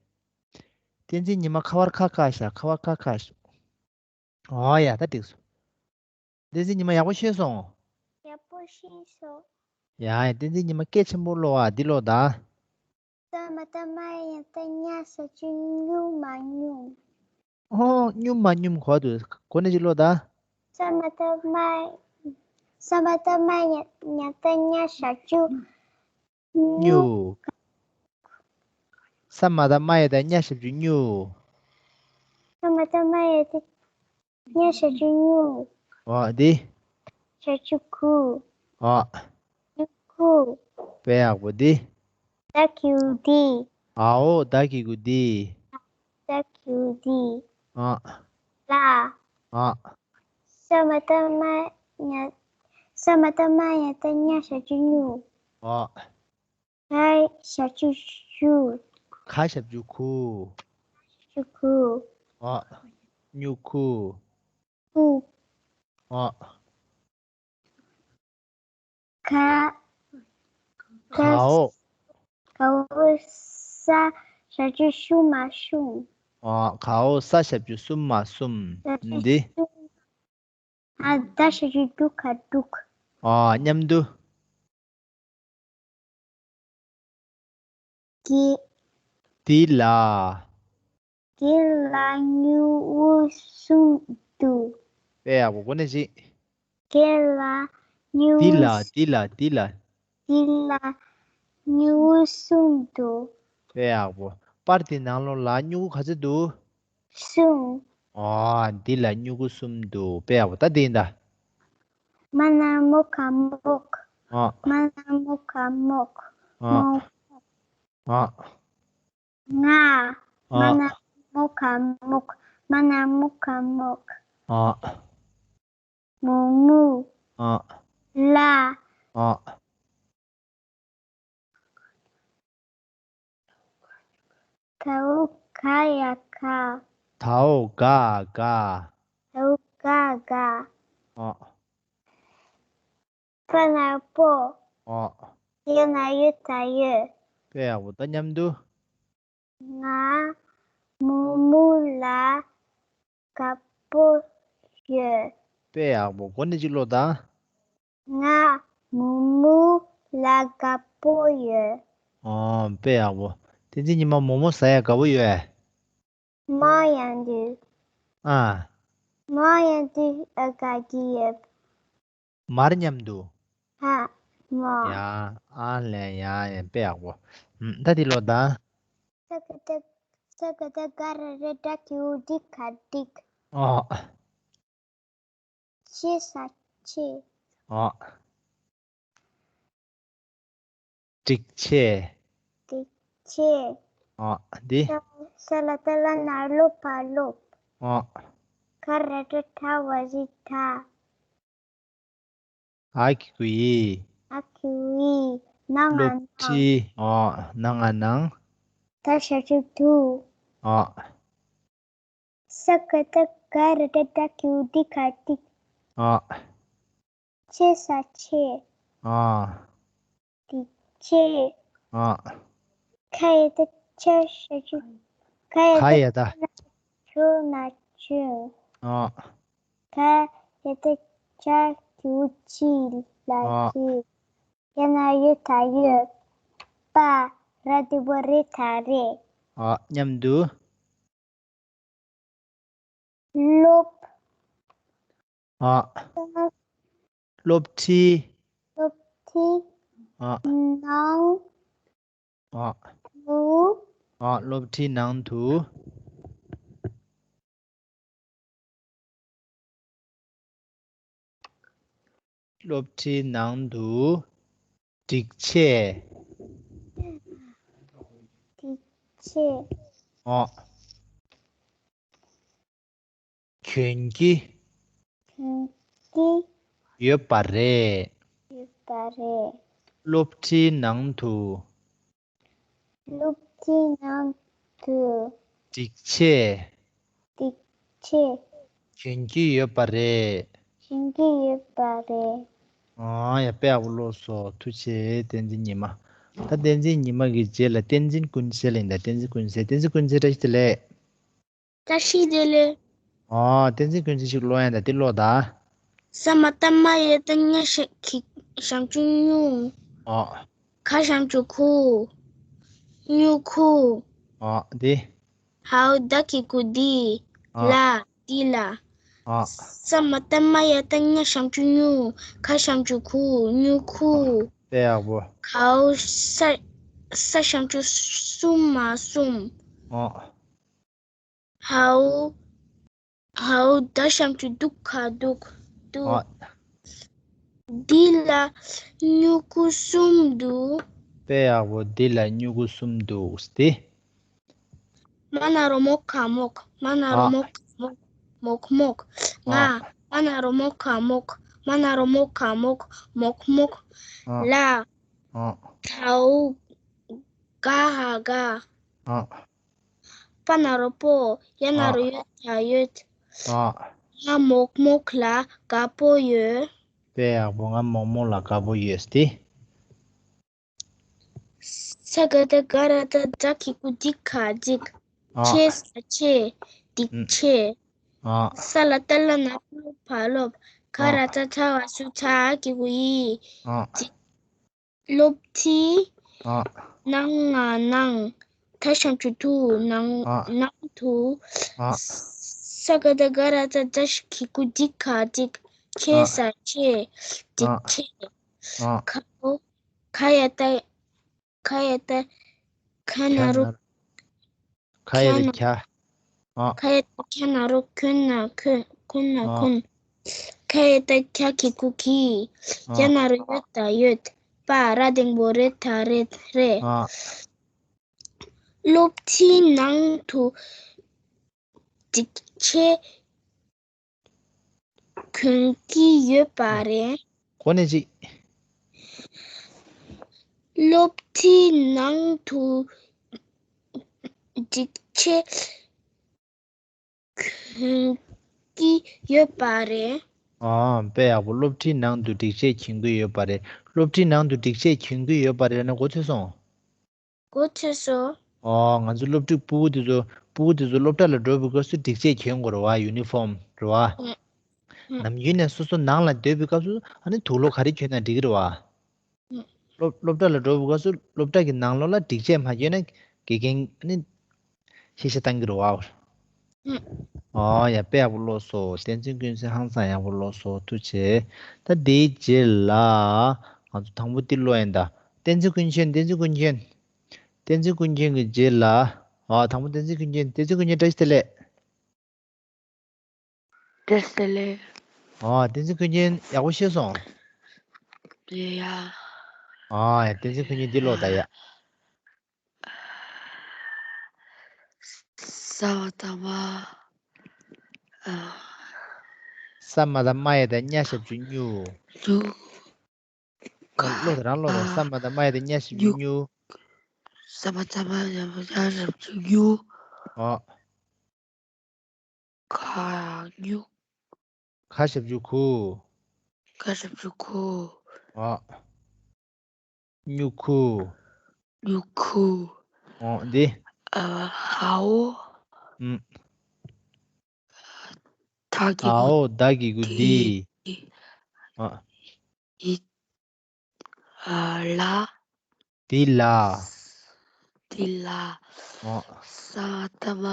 བསྟན་འཛིན་ཉི་མ་ཁ་བར་ཁ་བཀག་ཤག་ཁ་བར་ཁ་བཀག་ཤག་ཨོ་ཡ། ད་འགྲིག་སོང་། བསྟན་འཛིན་ཉི་མ་ཡག་པོ་ཤེས་སོང་། ཡག་པོ་ཤེས་སོང་། ཡ་ཡ། བསྟན་འཛིན་ཉི་མ་སྐད་ཆེན་པོ་ཀློག་ཨ། འདི་ཀློག་ད། ས་མ་བཏགས་སྨ་ཡ་བཏགས་སྨྱ་ས་ཆུ་སྨྱུ་མ་སྨྱུམ། ཨོ། སྨྱུ་མ་སྨྱུམ་གོ་འདུག། གོ་ནས་ཅིག་ཀློག་ད། ས་མ་བཏགས་སྨ། ས་མ་བཏགས་སྨ་ཡ་བཏགས་སྨྱ་ཞབས་ཀྱུ་སྨྱུ། སྨྱུ། ས་མ་བཏགས་སྨ་ཡ་བཏགས་སྨྱ་ཞབས་ཀྱུ་སྨྱུ། ས་མ་བཏགས་སྨ་ཡ་བཏགས་སྨྱ་ཞབས་ཀྱུ་སྨྱུ། འོ་འདི། ཞབས་ཀྱུ་སྐུ། འོ། སྨྱུ་སྐུ། དཔེ་ཡག་པོ་འདི། ད་གི་གུ་འདི། འའོ་ད་གི་གུ་འདི། ད་གི་གུ་འདི། འོ། ལ། འོ། ས་མ་བཏགས་སྨ་ཡ། ས་མ་བཏགས་སྨ་ཡ་བཏགས་སྨྱ་ཞབས་ཀྱུ་སྨྱུ། འོ། ཁ་ཞབས་ཀྱུ་ཞུ། ཁ་ཞབས་ཀྱུ་ཁུ། ཞབས་ཀྱུ་ཁུ། འོ། སྨྱུ་ཁུ། ཁུ། འོ། ག། ག། གའོ། གའོ་ས་ཞབས་ཀྱུ་ཤུ་མ་ཤུམ། འོ། གའོ་ས་ཞབས་ཀྱུ་སུ་མ་སུམ། ཞབས་ཀྱུ་འདི། ཤུ། ཨ་ད་ཞབས་ཀྱུ་དུ་ག་དུག། འོ། མཉམ་དུ། གི། འདི་ལ། འདི་ལ་སྨྱུ་གུ་གསུམ་འདུག། དཔེ་ཡག་པོ་གོ་ནས་ཅིག། འདི་ལ་སྨྱུ་འདི་ལ་གུ་འདི་ལ་འདི་ལ། འདི་ལ་སྨྱུ་གུ་གསུམ་འདུག། དཔེ་ཡག་པོ། པར་དེ་ནང་ལོགས་ལ་སྨྱུ་གུ་ག་ཚོད་འདུག། གསུམ། ཨོ། འདི་ལ་སྨྱུ་གུ་གསུམ་འདུག། དཔེ་ཡག་པོ། ད་འདི་ཡིན་ད། མ་ན་མོ་ག་མོག། ཨོ། མ་ན་མོ་ག་མོག། ཨོ། མོ། ཨོ། ང་། ཨོ། མ་ན་མོ་ག་མོག། མ་ན་མོ་ག་མོག། ཨོ། མོ་མོ། ཨོ། ལ། ཨོ། དའོ་ག་ཡ་ག། དའོ་ག་ག། དའོ་ག་ག། ཨོ། པ་ན་པོ། ཨོ། ཡ་ན་ཡོ་ད་ཡོད། དཔེ་ཡག་པོ། ད་མཉམ་དུ། ང་མོ་མོ་ལ་དགའ་པོ་ཡོད། དཔེ་ཡག་པོ། གོ་ནས་ཅིག་ཀློག་དང་། ང་མོ་མོ་ལ་དགའ་པོ་ཡོད། ཨོ། དཔེ་ཡག་པོ། བསྟན་འཛིན་ཉི་མ་མོ་མོ་ཟ་ཡ་དགའ་པོ་ཡོད། མོ་ཡང་དུ། ཨ། མོ་ཡང་དུ་ཨ་དགའ་གི་ཡོད། མར་མཉམ་དུ། ཧ། མོ། ཡ། ཨ་ལས་ཡ་ཡ། དཔེ་ཡག་པོ། ཨམ། ད་འདི་ཀློག་དང་། ས་ག་བཏགས་སྒ་ར་ར་བཏགས་སྒྱུ་གུ་འགྲིག་ག་འགྲིག། ཨོ། ཆེ་ས་ཆེ། ཨོ། འགྲིག་ཆེ། འགྲིག་ཆེ། ཨོ། འདི། ས་ས་ལ་བཏགས་སླ་ན་སློ་བ་སློབ། ཨོ། ག་ར་བཏགས་སྒྲ་གྲ་བ་རི་གྲགས། འ་གི་གུ་འི། འ་གི་གུ་འི། ན་ང་སློབ་ནང་། ཁྲིད། ཨོ། ན་ང་ནང་། ད་ཞབས་ཀྱུ་དུ། ཨོ། ས་ག་བཏགས་སྒ་ར་བཏགས་སྒྲ་གི་གུ་འགྲིག་ག་འགྲིག། ཨོ། ཆེ་ས་ཆེ། ཨོ། འགྲིག་ཆེ། ཨོ། ཁ་ཡ་བཏགས་ཁྱ་ཞབས་ཀྱུ། ཁ་ཡ་ཁ་ཡ་བཏགས་ད། ཁྱོ་ན་ཁྱོད། ཨོ། ཁ་ཡ་བཏགས་ཁྱ་གི་གུ་ཁྱི་ལ་ཨོ། ཁྱི། ཡ་ན་ཡོ་ད་ཡོད། པ། ར་ཏི་བོ་རེ་ད་རེད། ཨོ། མཉམ་དུ། སློབ། ཨ། སློབ་ཁྲིད། སློབ་ཁྲིད། ཨ། ནང་། ཨ། དུ། ཨ། སློབ་ཁྲིད་ནང་དུ། སློབ་ཁྲིད་ནང་དུ་འགྲིག་ཆེ། འགྲིག་ཆེ། ཨོ། གྱོན་གྱི། གྱོན་གྱི། ཡོད་པ་རེད། ཡོད་པ་རེད། སློབ་ཁྲིད་ནང་དུ། སློབ་ཁྲིད་ནང་དུ། འགྲིག་ཆེ། འགྲིག་ཆེ། གྱོན་གྱི་ཡོད་པ་རེད། གྱོན་གྱི་ཡོད་པ་རེད། ཨ་ཡ། དཔེ་ཡག་པོ་ཀློག་སོང་། ཐུགས་རྗེ་ཆེ། བསྟན་འཛིན་ཉི་མ། ད་བསྟན་འཛིན་ཉི་མ་གི་རྗེས་ལ་བསྟན་འཛིན་ཀུན་གསལ་ཡིན་ད། བསྟན་འཛིན་ཀུན་གསལ། བསྟན་འཛིན་ཀུན་གསལ། བཀྲ་ཤིས་བདེ་ལེགས། བཀྲ་ཤིས་བདེ་ལེགས། ཨོ། བསྟན་འཛིན་ཀུན་གསལ་ཞིག་ཀློག་ཡ་ད། འདི་ཀློག་ད། ས་མ་བཏགས་སྨ་ཡ་བཏགས་སྨྱ་ཞབས་ཀྱུ་སྨྱུ། ཨོ། ཁ་ཞབས་ཀྱུ་ཁུ། སྨྱུ་ཁུ། ཨོ། འདི། འའོ་ད་གི་གུ་འདི། ཨོ། ལ། འདི་ལ། ཨ། ས་མ་བཏགས་སྨ་ཡ་བཏགས་སྨྱ་ཞབས་ཀྱུ་སྨྱུ། ག་ཞབས་ཀྱུ་གུ། སྨྱུ་གུ། དཔེ་ཡག་པོ། གའོ་ས། ས་ཞབས་ཀྱུ་གསུ་མ་གསུམ། ཨ། ཧའོ། ཧའོ་ད་ཞབས་ཀྱུ་དུ་ག་དུག་དུག་ཨ། འདི་ལ་སྨྱུ་གུ་གསུམ་འདུག་དཔེ་ཡག་པོ། འདི་ལ་སྨྱུ་གུ་གསུམ་འདུག་སྟེ། མ་ན་རོ་མོ་ག་མོག་མ་ན་རོ་ཨ། མོ་ག་མོག་མོག་མོག་ང་། ཨ། མ་ན་རོ་མོ་ག་མོག་མ་ན་རོ་མོ་ག་མོག་མོག་མོག་ཨ། ལ། ཨ། དའོ་ག་ཧ་ག་ཨ། པ་ན་རོ་པོ། ཡ་ན་ཨ། རོ་ཡོ་ད་ཡོད། ཨ། ང་མོག་མོག་ལ་དགའ་པོ་ཡོད། དཔེ་ཡག་པོ། ང་མོག་མོག་ལ་དགའ་པོ་ཡོད་སྟེ། ས་ག་བཏགས་སྒ་ར་བཏགས་སྒྲ་གི་གུ་སྒྲིག་ག་སྒྲིག་ཨ། ཆེ་ས་ཆེ། སྒྲིག་ཨུ། ཆེ། ཨ། ས་ལ་བཏགས་སླ་ན་སློ་བ་སློབ། ག་ཨ། ར་བཏགས་གྲ་བ་ས་གྲ་གི་གུ་གྲི། ཨ། གྲི། སློབ་ཁྲིད། ཨ། གནང་ང་གནང་། ད་ཞབས་ཀྱུ་དུ་གནང་ཨ། གནང་དུ། ཨ། ས་ག་བཏགས་སྒ་ར་བཏགས་སྒྲ་གི་གུ་སྒྲི་ག་སྒྲིག་ཆེ་ཨ། ས་ཆེ། སྒྲིག་ཨ། ཆེ། ཨ། གའོ། ག་ཡ་བཏགས། ག་ཡ་བཏགས། ག་ན་རོ། ག་ཡ་བཏགས་ག་ཨ། ག་ཡ་བཏགས་ག་ན་རོ་གོ་ན་གོན། གོ་ན་ཨ། གོན། ག་ཡ་བཏགས་གྱ་གི་གུ་གྲི། ཨ། ཡ་ན་རོ་ཡོ་ད་ཡོད། པ་ར་འགྲེང་བུ་རེ་ད་རེད་རེད། ཨ། སློབ་ཁྲིད་ནང་དུ་སྒྲིག་ཆས་གྱོན་གྱི་ཡོད་པ་རེད། གོ་ནས་ཅིག་སློབ་ཁྲིད་ནང་དུ་སྒྲིག་ཆས་གྱོན་གྱི་ཡོད་པ་རེད། ཨ། དཔེ་ཡག་པོ། སློབ་ཁྲིད་ནང་དུ་སྒྲིག་ཆས་གྱོན་གྱི་ཡོད་པ་རེད། སློབ་ཁྲིད་ནང་དུ་སྒྲིག་ཆས་གྱོན་གྱི་ཡོད་པ་རེད་ལབ་ན་གོ་ཐོས་སོང་། གོ་ཐོས་སོང་། ཨོ། ང་ཚོ་སློབ་ཕྲུག་སྤུ་གུ་དེ་ཚོ་སྤུ་གུ་དེ་ཚོ་སློབ་གྲྭ་ལ་འགྲོ་བའི་སྐབས་སུ་སྒྲིག་ཆས་གྱོན་དགོས་རེད་བ། ཡུ་ནི་ཧྥོམ་རེད་བ། ཨུ། ཨུ། ནམ་རྒྱུན་ནས་སོ་སོ་ནང་ལ་སྡོད་པའི་སྐབས་སུ་ཨ་ནི་དུག་ལོག་ག་རེ་གྱོན་ན་འགྲིག་གི་རེད་བ། ཨུ། སློབ་སློབ་གྲྭ་ལ་འགྲོ་བའི་སྐབས་སུ་སློབ་གྲྭ་གི་ནང་ལོགས་ལ་སྒྲིག་ཆས་མ་གྱོན་ན་དགེ་རྒན་ཨ་ནི་ཤེས་བྱ་བཏང་གི་རེད་བ། ཨུ། ཨོ་ཡ། དཔེ་ཡག་པོ་ཀློག་སོང་། བསྟན་འཛིན་ཀུན་གསལ་ཧང་སང་ཡག་པོ་ཀློག་སོང་། ཐུགས་རྗེ་ཆེ། ད་དེའི་རྗེས་ལ་ང་ཚོ་དང་པོ་འདི་ཀློག་ཡིན་ད། བསྟན་འཛིན་ཀུན་མཁྱེན། བསྟན་འཛིན་ཀུན་མཁྱེན། བསྟན་འཛིན་ཀུན་མཁྱེན་གྱི་རྗེས་ལ། ཨ། དང་པོ་བསྟན་འཛིན་ཀུན་མཁྱེན། བསྟན་འཛིན་ཀུན་མཁྱེན་བཀྲ་ཤིས་བདེ་ལེགས། བཀྲ་ཤིས་བདེ་ལེགས། ཨ། བསྟན་འཛིན་ཀུན་མཁྱེན་ཡག་པོ་ཤེས་སོང་། ཡ་ཡ། ཨ་ཡ། བསྟན་འཛིན་ཀུན་མཁྱེན་འདི་ཀློག་ད་ཡ། ས་མ་བཏགས་སྨ། ཨ། ས་མ་བཏགས་སྨ་ཡ་བཏགས་སྨྱ་ཞབས་ཀྱུ་སྨྱུ། སྨྱུ། ཀློག་དང་རང་ཀློག་དང་། ཨ། ས་མ་བཏགས་སྨ་ཡ་བཏགས་སྨྱ་ཞབས་ཀྱུ་སྨྱུ། སྨྱུ། ས་མ་བཏགས་སྨ་ཡ་བཏགས་སྨྱ་ཞབས་ཀྱུ་སྨྱུ། ཨ། ག་སྨྱུ། ག་ཞབས་ཀྱུ་གུ། ག་ཞབས་ཀྱུ་གུ། ཨ། སྨྱུ་གུ། སྨྱུ་གུ། ཨོ། འདི། ཨ། ཧའོ། ཨུམ། ད་གི་གུ། ཨའོ། ད་གི་གུ་འདི། འདི། ཨ། འདི། ཨ། ལ། འདི་ལ། འདི་ལ། ཨོ། ས་མ་བཏགས་སྨ།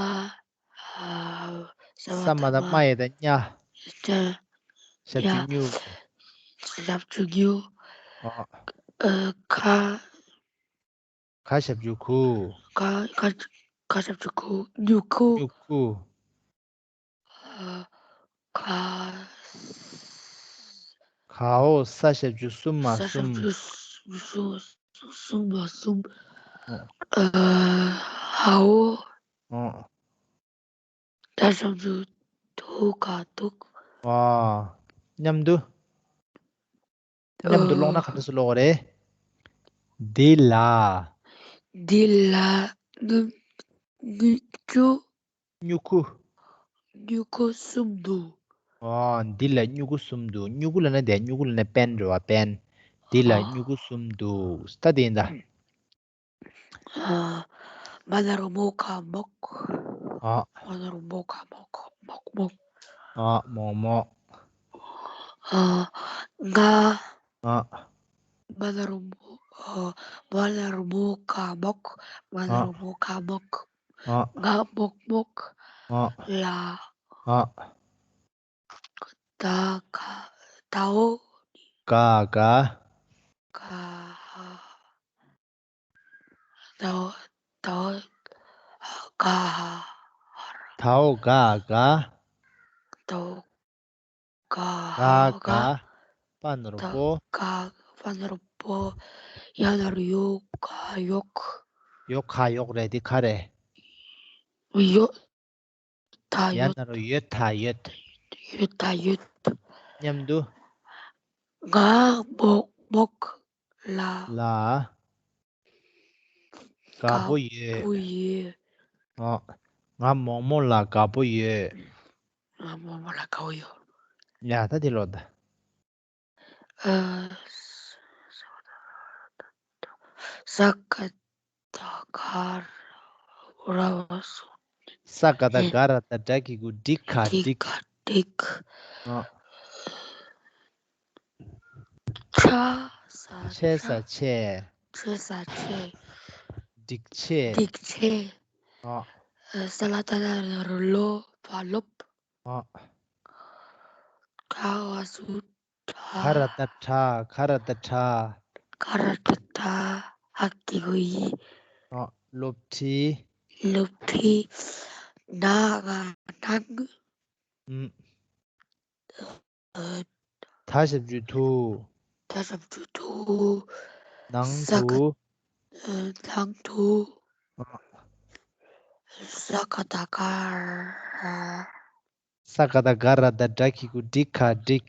ཨ། ས་མ་བཏགས་སྨ་ཡ་བཏགས་སྨྱ། སྨྱ། ཞབས་ཀྱུ་སྨྱུ། ཞབས་ཀྱུ་སྨྱུ། ཨོ། ཨ། ག། ག་ཞབས་ཀྱུ་གུ། ག། ག། ག་ཞབས་ཀྱུ་གུ། སྨྱུ་གུ། སྨྱུ་གུ། ཨ། ག། གའོ། ས་ཞབས་ཀྱུ་གསུ་མ་གསུམ། ས་ཞབས་ཀྱུ་གསུ་མ་གསུམ། ཨ། ཧའོ། ཨ། ད་ཞབས་ཀྱུ་དུ་ག་དུག་ཨ། མཉམ་དུ། མཉམ་དུ་ཀློག་ན་ག་འདྲ་སེ་ཀློག་དགོས་རེད། འདི་ལ། འདི་ལ་སྨྱུ། སྨྱུ་གུ། སྨྱུ་གུ། སྨྱུ་གུ་གསུམ་འདུག་ཨ། འདི་ལ་སྨྱུ་གུ་གསུམ་འདུག་སྨྱུ་གུ་ལབ་ན་དེ། སྨྱུ་གུ་ལབ་ན་པེན་རེད་བ། པེན། འདི་ལ་ཨ། སྨྱུ་གུ་གསུམ་འདུག་ད་དེ་ཡིན་ད། ཨ། མ་ན་རོ་མོ་ག་མོག་ཨ། མ་ན་རོ་མོ་ག་མོག་མོག་མོག་ཨ། མོག་མོག་ཨ། ང་། ཨ། མ་ན་རོ་མོ། ཨ། མ་ན་རོ་མོ་ག་མོག་མ་ན་ཨ། རོ་མོ་ག་མོག་ཨ། ང་མོག་མོག་ཨ། ལ། ཨ། ད་ག་ད་འོ། ག་ག་ག་ད་འོ། ད་འོ། ག་ད་འོ་ག་ག་ད་འོ། ག་ག་ག་པ་ན་རོ་ད་པོ། ག་པ་ན་རོ་པོ། ཡ་ན་རོ་ཡོ། ག་ཡོག་ཡོ་ག་ཡོག་རེད། འདི་ག་རེད། ཡོ། ད་ཡ་ཡོད། ན་རོ་ཡོད། ད་ཡོད། ཡོད། ད་ཡོད། མཉམ་དུ། ང་མོག་མོག་ལ། ལ། དགའ་པོ་ཡོད། པོ་ཡོད། ཨོ། ང་མོག་མོག་ལ་དགའ་པོ་ཡོད། ང་མོག་མོག་ལ་དགའ་པོ་ཡོད། ཡ་ད་དེ་ལོ་ད། ཨ། ས་ཀ་ད་ག་ར་བ་སོ། ས་ཀ་ད་ག་ར་ད་སྒྲ་གི་གུ་འགྲིག་ག་འགྲིག་འགྲིག་ག་འགྲིག་ཨ། ཆ་ས་ཆེ་ས་ཆ་ཆེ། ཆེ་ས་ཆེ། འགྲིག་ཆེ། འགྲིག་ཆེ། ཨ། ས་ལ་ད་ལ་རུ་ལོ་བ་ལོབ། ཨ། ག་བ་སུ་ག་ར་ད་གྲ། ག་ར་ད་གྲ། ག་ར་ད་གྲ། ཧ་གི་གུ་ཡི། ཨ། སློབ་ཁྲིད། སློབ་ཁྲིད། ན་ག་ནང་། ཨུམ། ཨ། ད་ཞབས་ཀྱུ་དུ། ད་ཞབས་ཀྱུ་དུ། ནང་ས་དུ། ཀ་ཨ། ནང་དུ། ཨ། ས་ཀ་ད་ག་ར། ས་ཀ་ད་ག་ར་ད་སྒྲ་གི་གུ་འགྲིག་ག་འགྲིག་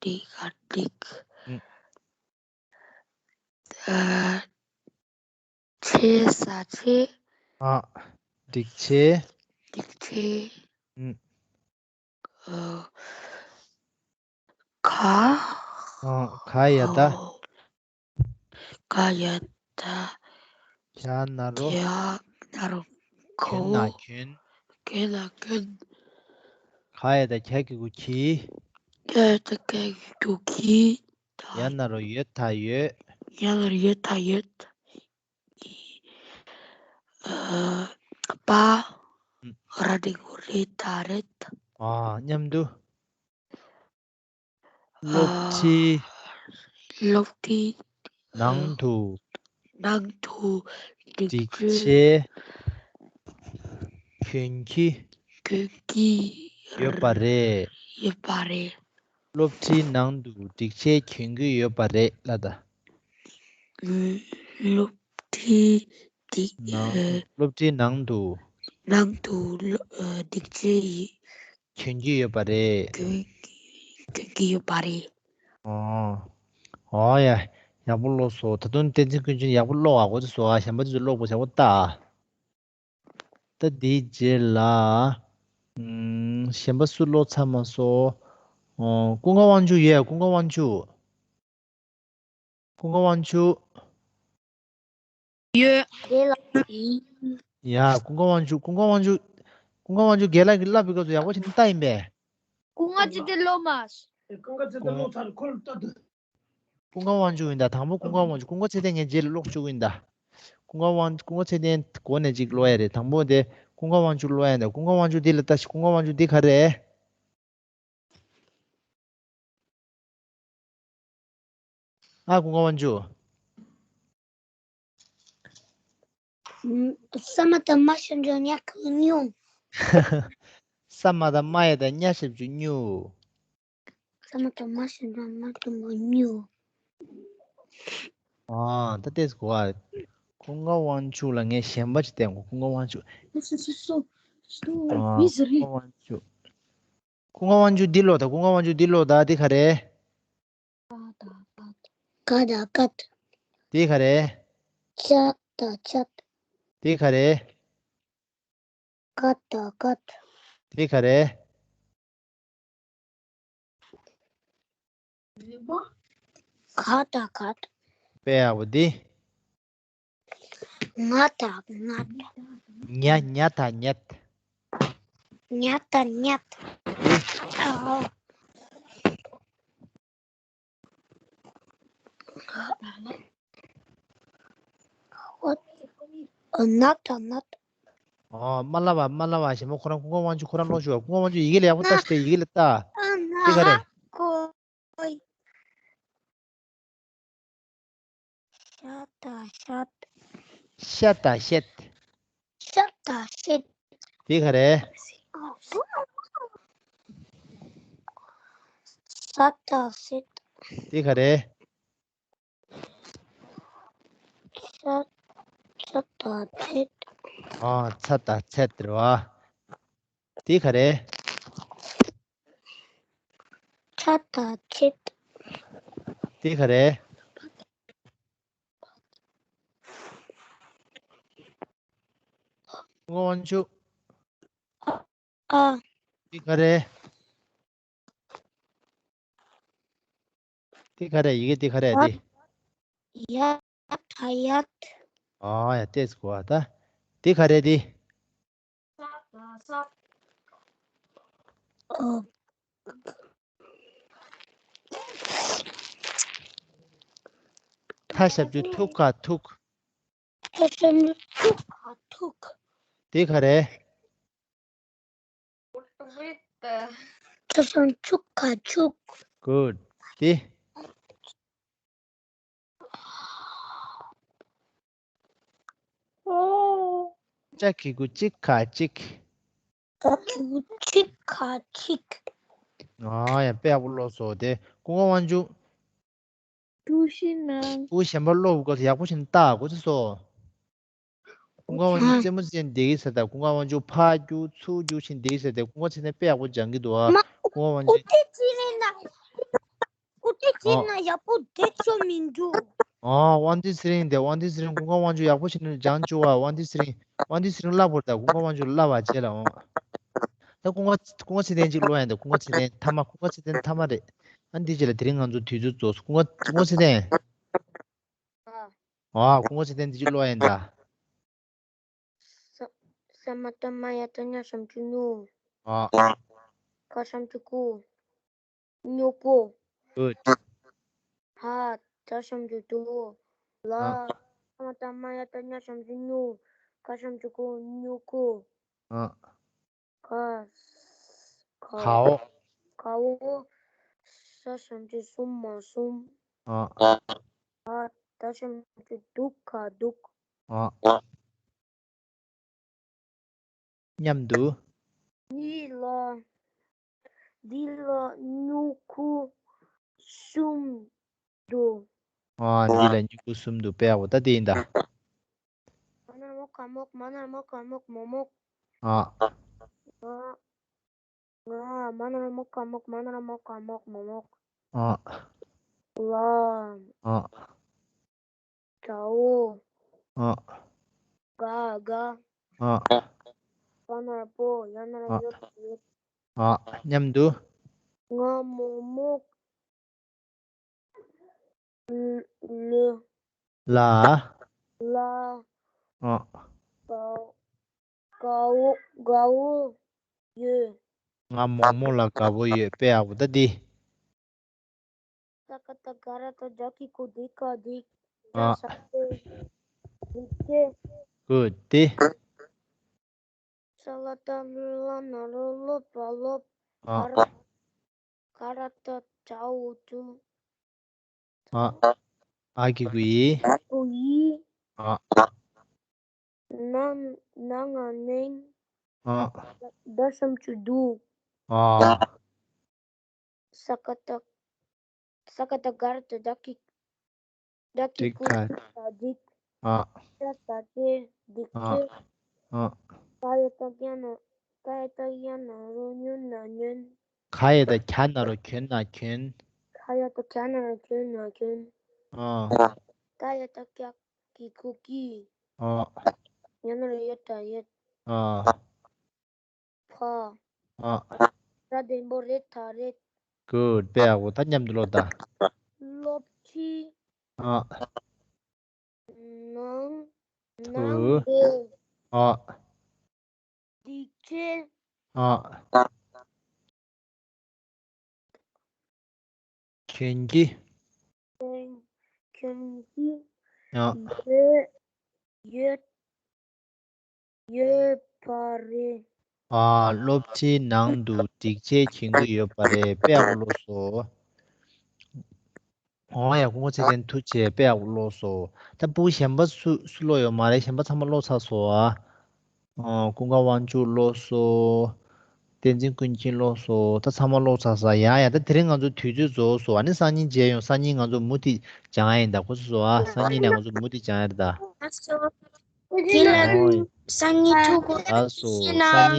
འགྲིག་ག་འགྲིག་ཨུམ། ཨ། ཆེ་ས་ཆེ། ཨ། འགྲིག་ཆེ། འགྲིག་ཆེ། ཨུམ། ཨ། ག་ཨ། ག་ཡ་ད། ག་ཡ་ད། ག་ན་རོ། ག་ན་རོ། གོ། གྱོན་ན་གྱོན། གྱོན་ན་གྱོན། ག་ཡ་ད་གྱ་གི་གུ་གྱི། ག་ཡ་ད་གྱ་གི་གུ་གྱི། ཡ་ན་རོ་ཡོད་ད་ཡོད། ཡ་ན་རོ་ཡོད་ད་ཡོད། ཨ། པ། ཨུམ། ར་འགྲེང་བུ་རེ་ད་རེད། ཨ། མཉམ་དུ། སློབ་ཁྲིད། སློབ་ཁྲིད། ནང་དུ། ནང་དུ། སྒྲིག་ཆས། གྱོན་གྱི། གྱོན་གྱི། ཡོད་པ་རེད། ཡོད་པ་རེད། སློབ་ཁྲིད་ནང་དུ་སྒྲིག་ཆས་གྱོན་གྱི་ཡོད་པ་རེད་ལ་ད། སློབ་ཁྲིད་སྒྲིག་ནང་། ཨ། སློབ་ཁྲིད་ནང་དུ། ནང་དུ་སློ་ཨ། སྒྲིག་ཆས་ཡི། གྱོན་གྱི་ཡོད་པ་རེད། གྱོན་གྱི་གྱོན་གྱི་ཡོད་པ་རེད། ཨོ། ཨོ་ཡ། ཡག་པོ་ཀློག་སོང་། ད་དུང་བསྟན་འཛིན་ཀུན་མཁྱེན་ཡག་པོ་ཀློག་ཨ། གོ་ཚོད་སོང་ཨ། གཞན་པ་དེ་ཚོ་ཀློག་པོ་ཡག་པོ་ལྟ་ཨ། ད་དེའི་རྗེས་ལ། ཨམ། གཞན་པ་སུ་ཀློག་ཚར་མ་སོང་། ཨོ། ཀུན་དགའ་དབང་ཕྱུག་ཡོད། ཀུན་དགའ་དབང་ཕྱུག་ཀུན་དགའ་དབང་ཕྱུག་ཡོད། དེ་ལ་ཡིན། ཡ། ཀུན་དགའ་དབང་ཕྱུག་ཀུན་དགའ་དབང་ཕྱུག་ཀུན་དགའ་དབང་ཕྱུག་རྒན་ལགས་ཀྱིས་བསླབ་པའི་སྐབས་སུ་ཡག་པོ་བྱས་ནས་ལྟ་ཡིན་པས། ཀུན་དགའ་ཚེ་བརྟན་ཀློག་མ། ཀུན་དགའ་ཚེ་བརྟན་ཀློག་ཚར། ཁོ་ལ་ལྟ་དུས། ཀུན་དགའ་དབང་ཕྱུག་ཡིན་ད། དང་པོ་ཀུན་དགའ་དབང་ཕྱུག་ཀུན་དགའ་ཚེ་བརྟན་ངས་རྗེས་ལ་ཀློག་བཅུག་གི་ཡིན་ད། ཀུན་དགའ་དབང་ཀུན་དགའ་ཚེ་བརྟན་འགོ་ནས་ཅིག་ཀློག་ཡ་རེད། དང་པོ་དེ་ཀུན་དགའ་དབང་ཕྱུག་ཀློག་ཡ་ཡིན་ད། ཀུན་དགའ་དབང་ཕྱུག་འདི་ལ་ལྟ་ཞིག་ཀུན་དགའ་དབང་ཕྱུག་འདི་ག་རེ་རེད། ཨ། ཀུན་དགའ་དབང་ཕྱུག་ཨུམ། ས་མ་བཏགས་སྨ་ཞབས་ཀྱུ་སྨྱ་གི་གུ་སྨྱུ། ས་མ་བཏགས་སྨ་ཡ་བཏགས་སྨྱ་ཞབས་ཀྱུ་སྨྱུ། ས་མ་བཏགས་སྨ་ཞབས་ཀྱུ་སྨྱ་གི་གུ་སྨྱུ། ཨ། ད་ལྟས་གོ་ཨ། ཀུན་དགའ་དབང་ཕྱུག་ལ་ངས་གཞན་པ་ཅིག་བསྟན་གོ། ཀུན་དགའ་དབང་ཕྱུག་སོ་སོ་སོ་སོ། ཨ། ཀུན་དགའ་དབང་ཕྱུག་ཀུན་དགའ་དབང་ཕྱུག་འདི་ཀློག་ད། ཀུན་དགའ་དབང་ཕྱུག་འདི་ཀློག་ད། འདི་ག་རེ། ག་ད་གད། འདི་ག་རེ། ཅ་ད་ཅད། འདི་ག་རེ། ག་ད་གད། འདི་ག་རེ། ག་ད་གད། དཔེ་ཡག་པོ་འདི། ང་ད་ང་ད། ཉ་ཉ་ད་ཉད། ཉ་ད་ཉད། འདི། ཨོ། ཨོ། ན་ད་ནད། ཨོ། མ་ལབ་པ་མ་ལབ་པ། གཞན་པ་ཁོ་རང་ཀུན་དགའ་དབང་ཕྱུག་ཁོ་རང་ཀློག་ཤོག་ཀུན་དགའ་དབང་ཕྱུག་ཡི་གེ་ལ་ཡག་པོ་ལྟ་ཞིག་ཡི་གེ་ལ་ལྟ། ཨ་ན། འདི་ག་རེད། ཀོ། ཤ་ད་ཤད། ཤ་ད་ཤད། ཤ་ད་ཤད། འདི་ག་རེད། ས་ད་སད། འདི་ག་རེད། ཚ། ཚ་ད་ཚད། ཨ། ཚ་ད་ཚད་རེད་བ། འདི་ག་རེད། ཚ་ད་ཚད། འདི་ག་རེད། ཀུན་དགའ་དབང་ཕྱུག་ཨ། འདི་ག་རེད། འདི་ག་རེད། ཡི་གེ་འདི་ག་རེད། འདི། ཡ་ད་ཡད། ཨ་ཡ་ཏེས་གོ་ཨ་ད། འདི་ག་རེད། འདི། ཨོ། ཐ་ཞབས་ཀྱུ་ཐུག་ག་ཐུག་ཐ་ཞབས་ཀྱུ་ཐུག་ག་ཐུག་འདི་ག་རེད། ཐ་ཞབས་ཀྱུ་ཆུག་ག་ཆུག Good. འདི། ཨོ། ཅ་གི་གུ་ཅིག་ག་ཅིག་ཅ་གི་གུ་ཅིག་ག་ཅིག་ཨ་ཡ་དཔེ་ཡག་པོ་ཀློག་སོང་། དེ་ཀུན་དགའ་དབང་ཕྱུག་ཀུ་ཤི་ན། ཀུ་གཞན་པ་ཀློག་དགོས། ཡག་པོ་བྱས་ནས་ལྟ་དགོས་ཚེ་སོ། ཀུན་དགའ་དབང་ཕྱུག་རྩེད་མོ་རྩེ་བསྡད་ཀྱི་ཟེར། ད་ཀུན་དགའ་དབང་ཕྱུག་ཕར་རྒྱུག་ཚུར་རྒྱུག་བྱས་བསྡད་ཀྱི་ཟེར། དེ་ཀུན་དགའ་ཚེ་བརྟན་དཔེ་ཡག་པོ་སྦྱང་གི་འདུག་ཨ། མ། ཀུན་དགའ་དབང་ཕྱུག་ཨུ་ཏི་ཅི་རེད་ན། ཨུ་ཏི་ཅི་ཨོ། ན་ཡག་པོ་བསྡད་ཆོག་མི་འདུག་ཨོ། དབང་འདུས་ཚེ་རིང་དེ། དབང་འདུས་ཚེ་རིང་ཀུན་དགའ་དབང་ཕྱུག་ཡག་པོ་བྱས་ནས་སྦྱང་བཅུག་ཨ། དབང་འདུས་ཚེ་རིང་། དབང་འདུས་ཚེ་རིང་བསླབ་དགོས་རེད། ད་ཀུན་དགའ་དབང་ཕྱུག་བསླབ་པ་བྱས་ལ་འོང་། ད་ཀུན་དགའ། ཀུན་དགའ་ཚེ་བརྟན་ཅིག་ཀློག་ཡ་ཡིན། ད་ཀུན་དགའ་ཚེ་བརྟན་ཐ་མ། ཀུན་དགའ་ཚེ་བརྟན་ཐ་མ་རེད། ཨ་འདི་རྗེས་ལ། དེ་རིང་ང་ཚོ་དུས་ཚོད་རྫོགས་སོང་། ཀུན་དགའ། ཀུན་དགའ་ཚེ་བརྟན། ཨ། ཨ། ཀུན་དགའ་ཚེ་བརྟན་འདི་ཅིག་ཀློག་ཡ་ཡིན་ད། ས། ས་མ་བཏགས་སྨ། ཡ་བཏགས་སྨྱ། ཞབས་ཀྱུ་སྨྱུ། ཨ། ག་ཞབས་ཀྱུ་གུ། སྨྱུ་གུ། Good. ཧ། ད་ཞབས་ཀྱུ་དུ། ལ། ཨ། ས་མ་བཏགས་སྨ། ཡ་བཏགས་སྨྱ། ཞབས་ཀྱུ་སྨྱུ། ག་ཞབས་ཀྱུ་གུ། སྨྱུ་གུ། ཨ། ག། ག། གའོ། གའོ། ས་ཞབས་ཀྱུ་སུ། སྨ་སུམ། ཨ། ག། ད་ཞབས་ཀྱུ་དུ། ག་དུག་ཨ། མཉམ་དུ། འདི་ལ། འདི་ལ་སྨྱུ་གུ་གསུམ་འདུག་ཨ། འདི་ལ་སྨྱུ་གུ་གསུམ་འདུག་དཔེ་ཡག་པོ། ད་འདི་ཡིན་ད། མ་ན་རོ་མོ་ག་མོ་ག། མ་ན་རོ་མོ་ག་མོ་ག། མོ་མོ་ག། ཨ། ང་། ང་། མ་ན་རོ་མོ་ག་མོ་ག། མ་ན་རོ་མོ་ག་མོ་ག། མོ་མོ་ག། ཨ། ལ། ཨ། དགའོ། ཨ། དགའ། དགའ། ཨ། པ་ན་རོ་པོ། ཡ་ན་རོ་ཡོ། ཡོད། ཨ། མཉམ་དུ། ང་མོ་མོ། ལ། ལ། ལ། ཨ། དགའ། དགའ་བོ། དགའ་བོ་ཡོད། ང་མོག་མོག་ལ་དགའ་བོ་ཡོད། དཔེ་ཡག་པོ། ད་འདི། ད་ག་ད་ག་ར་ད་རྒྱ་གི་གུ་འདི་ག་འདི། ཨ། ད་ས་ཏེ། འདི་ཏེ། གུ་ཏེ། ས་ལ་ཏ་ལ་ན་རོ་ལོ་པ་ལོབ། ཨ། ག་ར། ག་ར་ཏ་ཏྲ་འོ་ཏུ། ཨ། ཨ་གི་གུ་ཡི། གུ་ཡི། ཨ། ན། ན་ང་ནེང་། ཨ། ད་ཞབས་ཀྱུ་དུ། ཨ། ས་ཀ་ཏ། ས་ཀ་ཏ་ག་ར་ཏ་ད་གི། ད་གི་གུ་ད་འགྲིག་ཨ། ད་ད་ཏེ་འགྲིག་ཨ། ཏེ། ཨ། ད་ཡ་ད་གྱ་ན། ད་ཡ་ད་གྱ་ན་རོ་ཉོ་ན་ཉོན། ག་ཡ་ད་གྱ་ན་རོ་གྱོན་ན་གྱོན། ག་ཡ་ད་གྱ་ན་རོ་གྱོན་ན་གྱོན། ཨ། ད་ཡ་ད་གྱ་གི་གུ་གྱི། ཨ། ཡ་ན་རོ་ཡ་ད་ཡོད། ཨ། ཕ། ཨ། ར་ལྡེམ་པོ་རེ་ད་རེད། Good. དཔེ་ཡག་པོ། ད་མཉམ་དུ་ཀློག་ད། སློབ་ཁྲིད། ཨ། གནང་། ཐུ། གནང་དགོས། ཨ། སྒྲིག་ཆས། ཨ། གྱོན་གྱི། གྱོན། གྱོན་གྱི། ཨ། ཡོད། ཡོད། ཡོད་པ་རེད། ཨ། སློབ་ཁྲིད་ནང་དུ་སྒྲིག་ཆས་གྱོན་གྱི་ཡོད་པ་རེད། དཔེ་ཡག་པོ་ཀློག་སོང་། ཨོ་ཡ། སྐུ་ངོ་ཚེ་བརྟན་ཐུགས་རྗེ་ཆེ། དཔེ་ཡག་པོ་ཀློག་སོང་། ད་ཕྲུ་གུ་གཞན་པ་སུ་སུ་ཀློག་ཡོད་མ་རེད། གཞན་པ་ཚང་མ་ཀློག་ཚར་སོང་ཨ། ཨོ། ཀུན་དགའ་དབང་ཕྱུག་ཀློག་སོང་། བསྟན་འཛིན་ཀུན་མཁྱེན་ཀློག་སོང་། ད་ཚང་མ་ཀློག་ཚར་ས། ཡ་ཡ། ད་དེ་རིང་ང་ཚོ་དུས་ཚོད་རྫོགས་སོང་། ཨ་ནི་སང་ཉིན་མཇལ་ཡོང་། སང་ཉིན་ང་ཚོ་མུ་མཐུད་སྦྱང་ཡ་ཡིན་ད། གོ་སོང་ཨ། སང་ཉིན་ནས་ང་ཚོ་མུ་མཐུད་སྦྱང་ཡ་རེད་ད། དེ་ལ་ཨོ་ཡ། སང་ཉིན་ཕྲུ་གུ་ལགས་སོ། ཤེས་ན། སང་ཉིན།